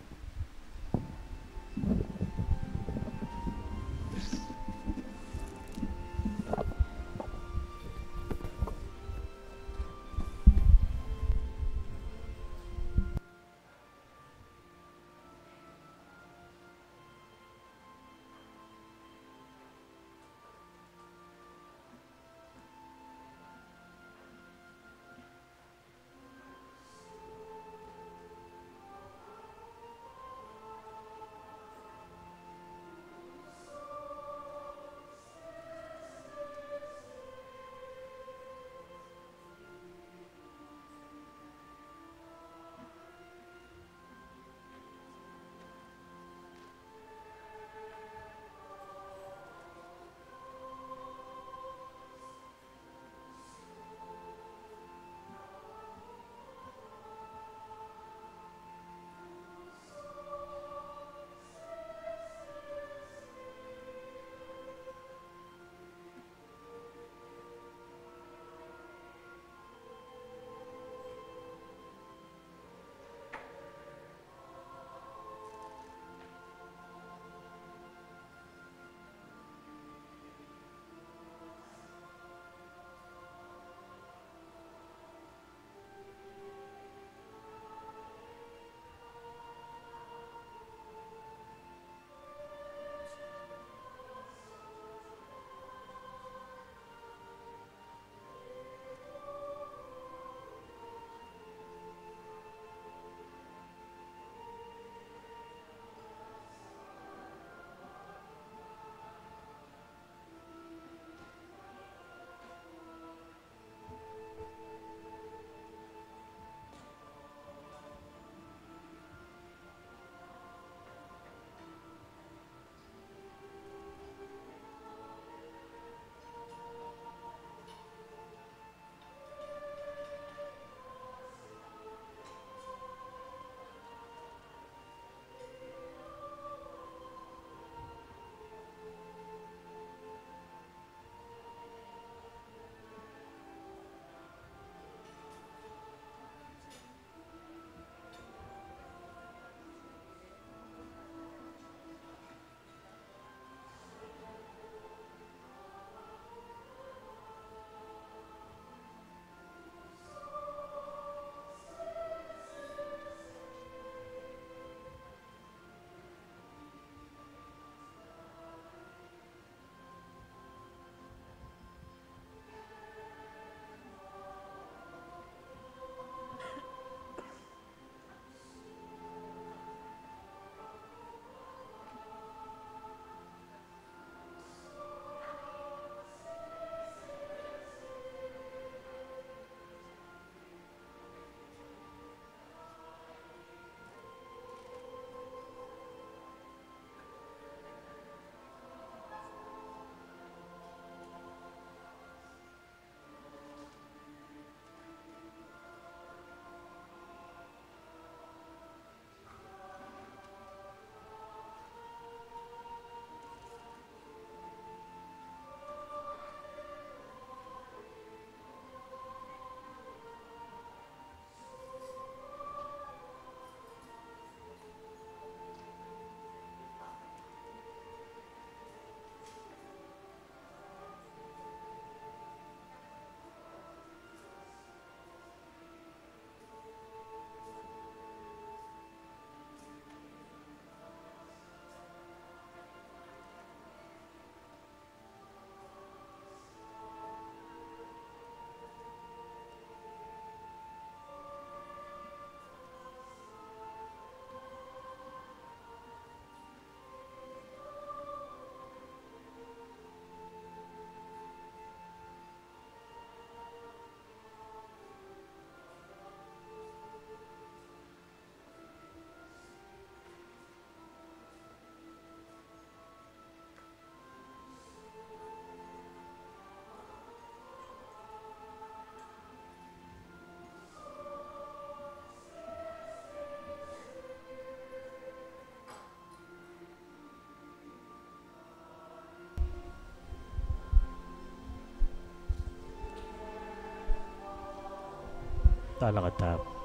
Talakatap.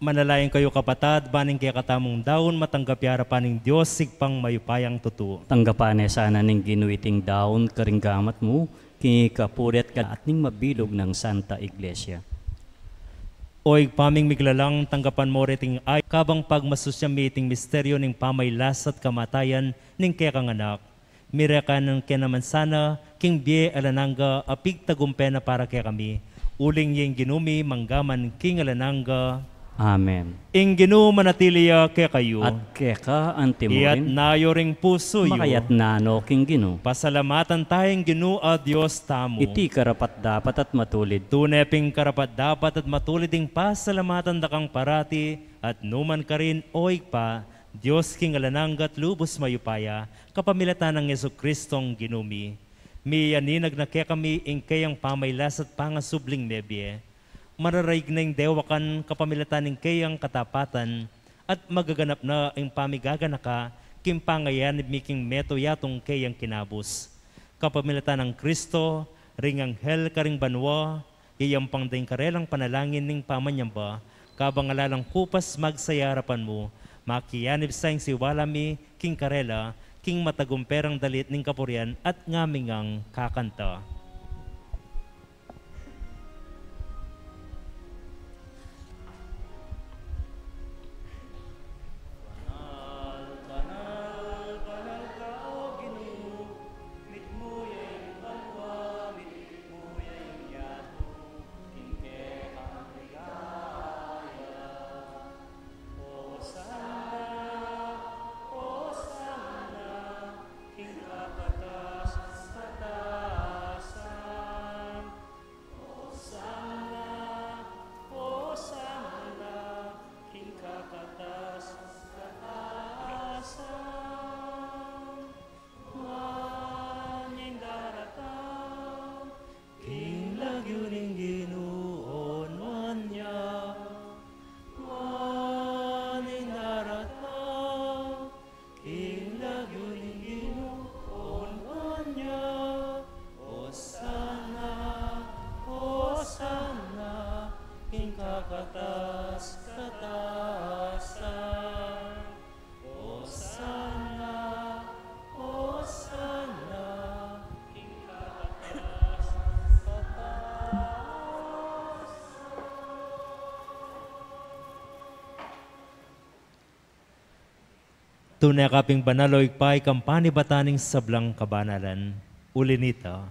Manalangin kayu, kapatad, ban ing kekatamung daun matanggap ya arapan ning Dios, Ibpang mayupayang tutu. Tanggapan ne sana ning Ginu iting daun karing gamat mu, king ikapurian ka at ning mabilug nang Santa Iglesia. O Ibpa ming miglalang, tanggapan mu reting ay kabang pagmasusyan mi iting misteryu ning pamagkasakit at kamatayan ning kekang Anak. Mirekan ke naman sana king bie alang angga a pigtagumpe na para kekami. Uling ing Ginu mi mangga man king alang angga. Amen. Ing Ginu manatili ya kekayu. At keka antimurin. Iyatas yu ring pusu yu. Makayatas no king Ginu. Pasalamatan taya ing Ginu a Dios tamu. Iti karapat-dapat at matulid. Tune pin karapat-dapat at matulid ing pasalamatan da kang parati at nukarin man, O Ibpa, Dios king alang angga at lubus mayupaya, kapamilatan nang Jesucristong Ginu mi. Miyaninag na kekami ing keyang pamagkasakit at pangasubling mebie. Mararaig na ing dewakan kapamilatan ning keyang katapatan, at magaganap na ing pamigaganaka king pangayanib mi king metung yatung keyang kinabus. Kapamilatan nang Kristo, ring anghel karing banua, yayampang da ing karelang panalangin ning pamanyamba, kabang alalang kupas magsaya arapan mu, makiyanib sa ing siwala mi king karela, king matagumpe rang dalit ning kapurian at ngaming kakanta. Banal, banal, banal ka, O Ginu, mitmu ya ing banua, mitmu ya ing yatu, king kekang ligaya. Hosanna, Hosanna, king kakatas-katasan. Hosanna, Hosanna, king kakatas-katasan. Manyang daratang king lagyu ning Ginu, onuan ya. Manyang daratang king lagyu ning Ginu, onuan ya. Hosanna, Hosanna, king kakatas-katasan. Hosanna, Hosanna, king kakatas-katasan. Tune ka pin banal, O Ibpa, ikang panibatan ning sablang kabanalan. Uli na nita,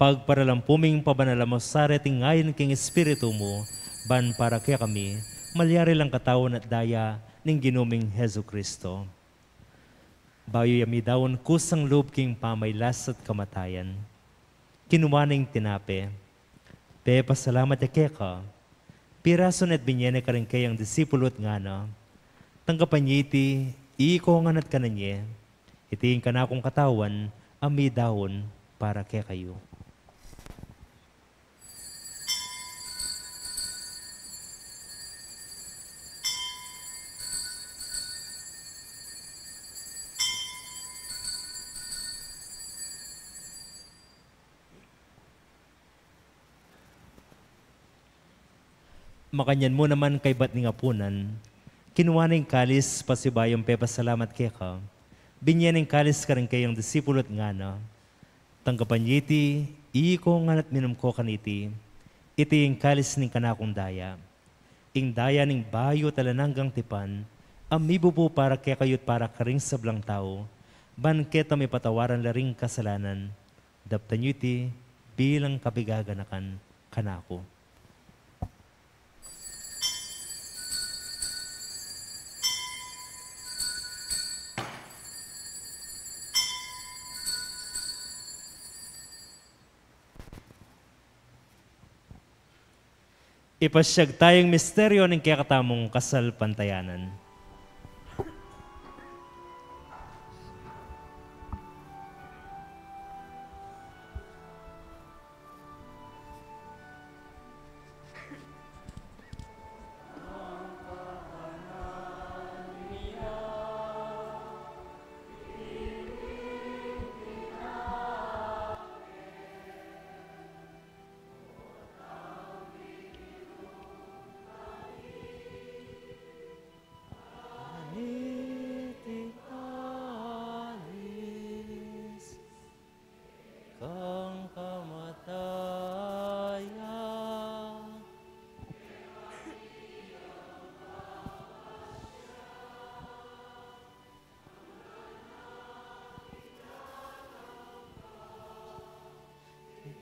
pagparalan pu ming pabanalan mu sa reting ain king Espiritu mu, ban para kekami malyari lang katawan at daya ning Ginu ming Jesucristo. Bayu ya midaun kusang lub king pamagkasakit at kamatayan, kinua ne ing tinape, pepasalamat ya keka, pirasu ne at binye ne karing keyang disipulu at ngana: Tanggapan ye iti, ikong ngan at kanan ye, iti ing kanakung katawan a midaun para kekayu. Makanyan mu naman kaybat ning apunan, kinua ne ing kalis, pasibayu yang pepasalamat keka, binye ne ing kalis karing keyang disipulu at ngana: Tanggapan ye iti, ikong ngan at minum ko kaniti, iti ing kalis ning kanakung daya, ing daya ning bayu at alang anggang tipan, a mibubu para kekayu at para karing sablang tau, ban keta mipatawaran la ring kasalanan. Daptan yu iti bilang kapaganakan kanaku. Ipasyag taya ing misteryo ning kekatamung kasalpantayanan. Kang kamatayan.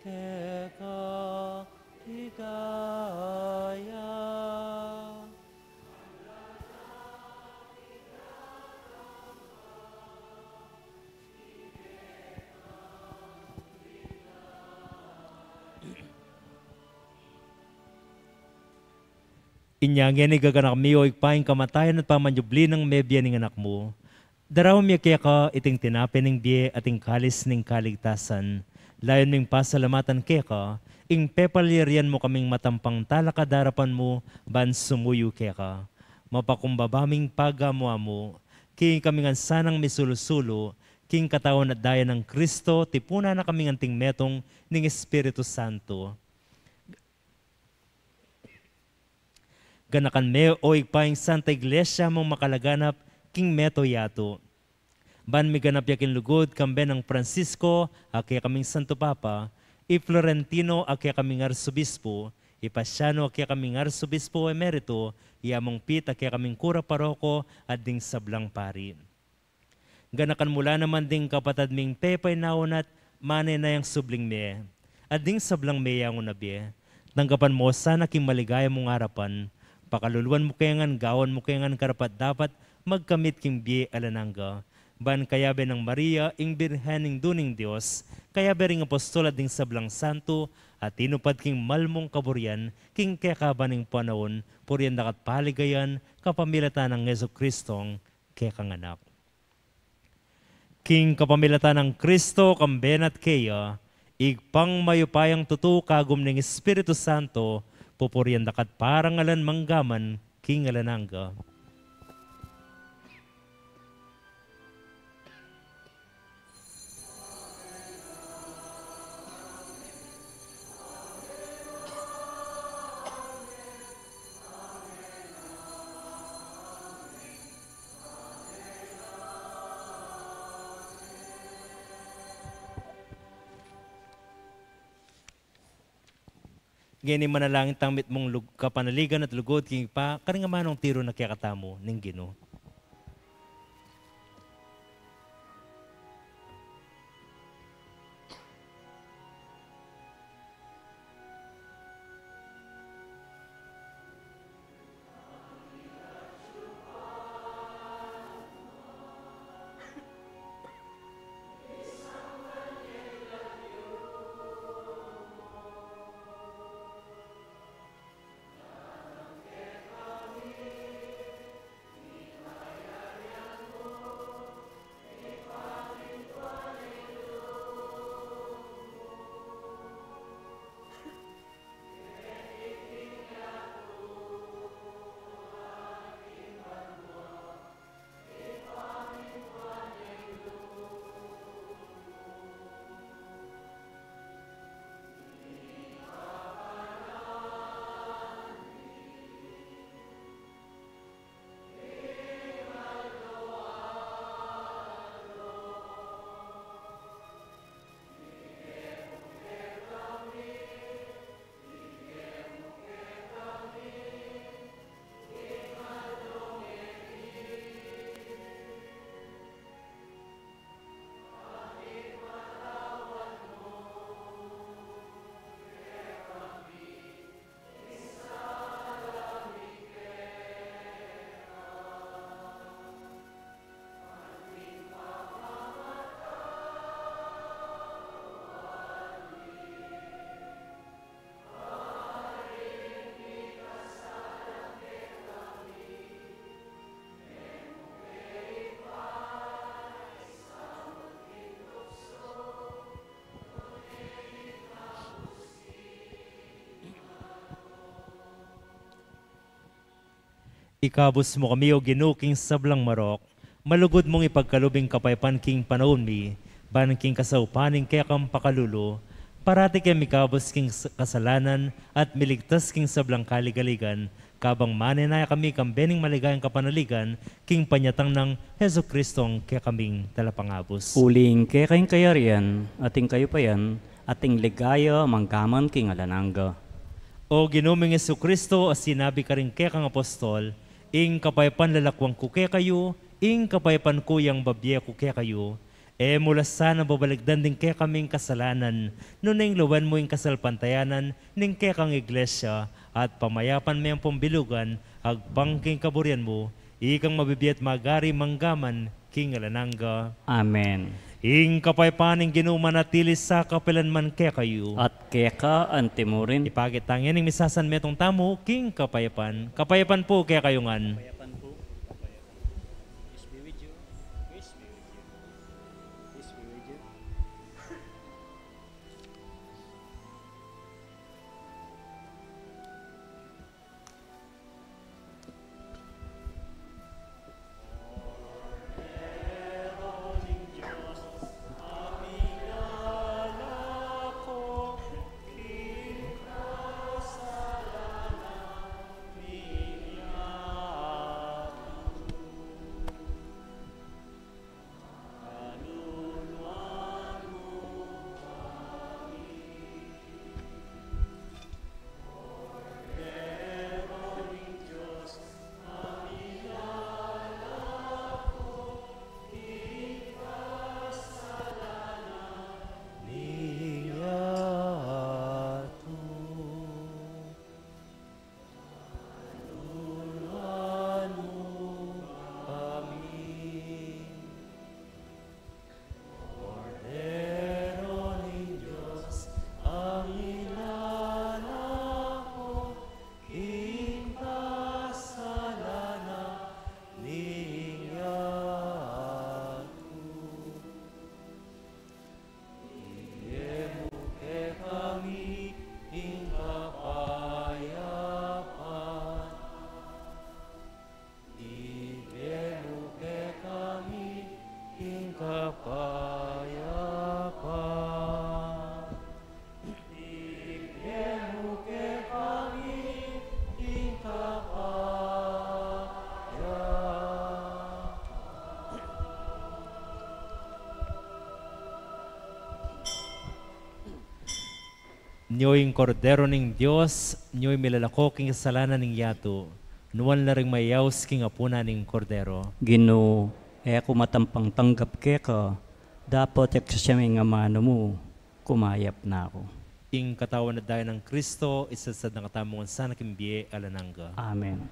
Keka ligaya. Inya ngeni, gaganak mi, o Ibpa, ing kamatayan at pamanyubli nang mebie ning Anak mu, daraun mi keka iting tinape ning bie at ing kalis ning kaligtasan. Layun ming pasalamatan keka ing pepalyarian mu kaming matampang talakad king arapan mu ban sumuyu keka. Mapakumbaba ming pagamu-amu king kami ngan sanang misulu-sulu king katawan at daya nang Kristo, tipunan na kami ngan anting metung ning Espiritu Santo. Ganakan me, o Ibpa, ing Santa Iglesia mung makalaganap king mabilug a yatu, ban miganap ya king lugud kambe nang Francisco a kekaming Santo Papa, i Florentino a kekaming Arsobispo, i Paciano a kekaming Arsobispo Emerito, i Among Pete a kekaming Kura Paroko, at ding sablang pari. Ganakan mu la naman ding kapatad ming pepainawa at manenayang subling mie, at ding sablang meyangu na bie. Tanggapan mu la sana king maligaya mung arapan. Pakaluluan mu ke ngan, gawan mu ke ngan karapat-dapat magkamit king bie alang angga. Ban kayabe nang Maria, ing Birhen, Indu ning Dios, kayabe ring apostol at ding sablang santo a tinupad king mal mung kaburian, king kekaban ning panaun, purian da ka at paligayan kapamilatan nang Jesucristong kekang Anak. King kapamilatan nang Kristo, kambe na at keya, Ibpang mayupayang tutu, kagum ning Espiritu Santo, pupurian da ka at parangalan mangga man king alang angga. Ngeni manalangin tang mitmung lug-, kapanaligan at lugud king Ibpa, karing amanung tiru na kekatamu ning Ginu. Ikabus mu kami, O Ginu, king sablang marok. Malugud mung ipagkalub ing kapayapan king panaun mi, ban king kasaupan ning kekang pakalulu, parati keng mikabus king s-, kasalanan at miligtas king sablang kaligaligan, kabang manenaya kami kambe ning maligayang kapanaligan king panyatang nang Jesucristo a kekaming Talapangabus. Uling keka ing kayarian, at ing kayupayan, at ing ligaya manggaman king alang angga. O Ginu ming Jesucristo, a sinabi karing kekang apostol, ing kapayapan lalakuan ku kekayu, ing kapayapan ku yang bibie ku kekayu. E mu la sana babalikdan ding kekaming kasalanan, nune ing lawen mu ing kasalpantayanan ning kekang Iglesia, at pamayapan me ampong bilugan, agpang king kaburian mu, ikang mabibie at magari manggaman king alang angga. Amen. Ing kapayapan ning Ginu manatili sa kapilan man kekayu. At keka antimurin. Ipakit tang ing misasanmetung tamu king kapayapan. Kapayapan pu kekayu ngan. Kapayapan pu. Peace be with you. Peace be with you. Peace be with you. Kordero ning Dios, ang inalako king kasalanan ning yatu. Ibie mu kekami ing kapayapan. Ibie mu kekami ing kapayapan. Ibie mu kekami ing kapayapan. Nyo ing Kordero ning Dios, nyo ing milalako king kasalanan ning yatu. Nuan la ring mayaus king apunan ning Kordero. Ginu, e ku matampang tanggap keka, dapot e ku sisiam ing amanu mu, kumayap na ku. Ing katawan at daya nang Kristo, isadsad na katamu ngan sana king bie alang angga. Amen.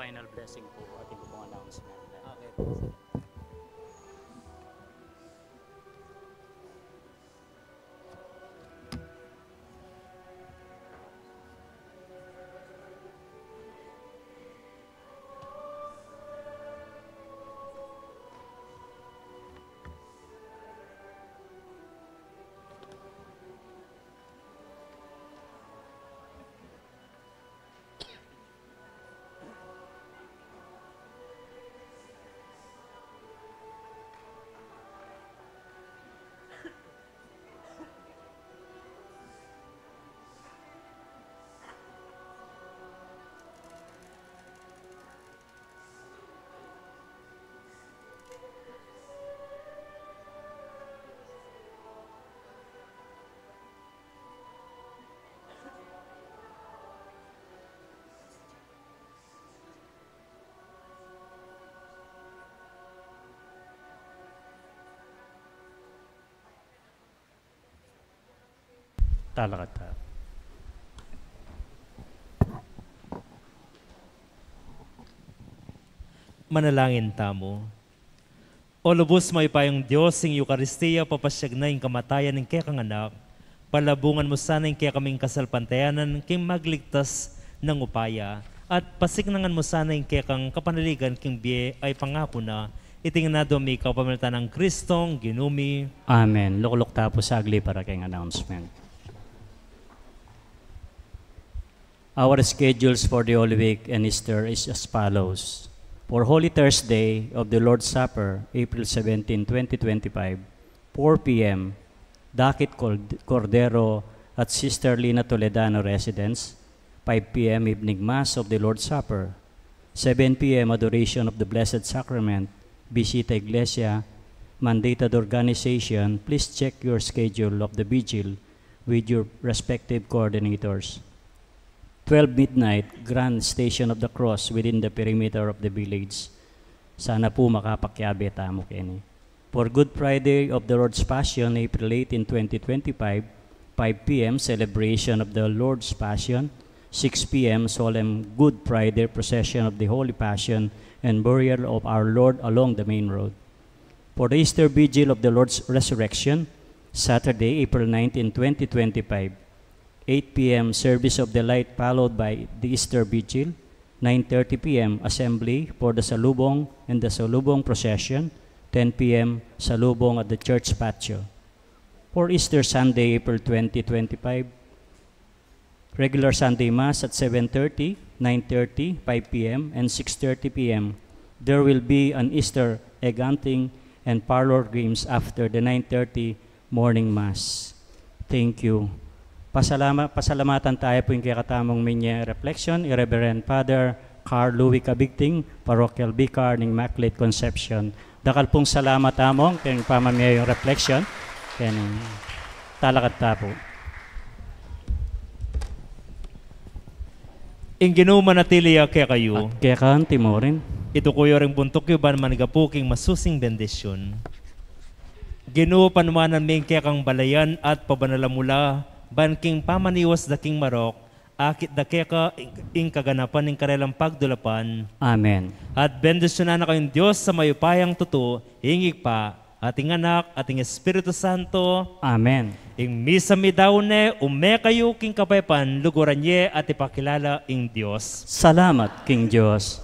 Final blessing po, atin po pong announcement. Talakad ta. Manalangin tamu. O lubus mayupayang Dios, ing Eukaristia papasiag na ing kamatayan ning kekang Anak, palabungan mu sana ing kekaming kasalpantayanan king magligtas nang upaya, at pasiknangan mu sana ing kekang kapanaligan king bie a ipangaku na. Iti ngan adwan mi kapamilatan nang Kristong Ginu mi. Amen. Lukluk ta pu saglit para keng announcement. Our schedules for the Holy Week and Easter is as follows. For Holy Thursday of the Lord's Supper, April seventeen, twenty twenty-five, four p m, Dakit Cord-, Cordero at Sister Lina Toledano residence, five p m evening Mass of the Lord's Supper, seven p m adoration of the Blessed Sacrament, Visita Iglesia, mandated organization. Please check your schedule of the vigil with your respective coordinators. Twelve midnight, Grand Station of the Cross within the perimeter of the village. Sana pu makapakiabe tamu keni. For Good Friday of the Lord's Passion, April eighteen, twenty twenty-five, five p m, celebration of the Lord's Passion, six p m, solemn Good Friday procession of the Holy Passion and burial of our Lord along the main road. For the Easter Vigil of the Lord's Resurrection, Saturday, April nineteen, twenty twenty-five, eight p m service of the light followed by the Easter Vigil, nine thirty p m assembly for the Salubong and the Salubong procession, ten p m Salubong at the church patio. For Easter Sunday, April twenty twenty-five, regular Sunday Mass at seven thirty, nine thirty, five p m, and six thirty p m. There will be an Easter egg hunting and parlor games after the nine thirty morning Mass. Thank you. Pasalama-, pasalamatan tayu pu ing kekatamung minye reflection, i Reverend Father Carl Louis Cabigting, Parochial Vicar ning Immaculate Conception. Dakal pung salamat, Among, keng pamamie yung reflection. Keng talakad ta pu. Ing Ginu manatili ya kekayu. At keka anti mu rin. Ituku yu ring buntuk yu ban mangapu king masusing bendisyun. Ginu, panuanan me ing kekang balayan at pabanalan mu la, ban king pamaniwas da king marok, akit da keka ing, ing kaganapan ning karelang pagdulapan. Amen. At bendisyunan na kayung Dios a mayupayang tutu, ing Ibpa, at ing Anak, at ing Espiritu Santo. Amen. Ing misa mi daun ne, ume kayu king kapayapan, luguran ye at ipakilala ing Dios. Salamat king Dios.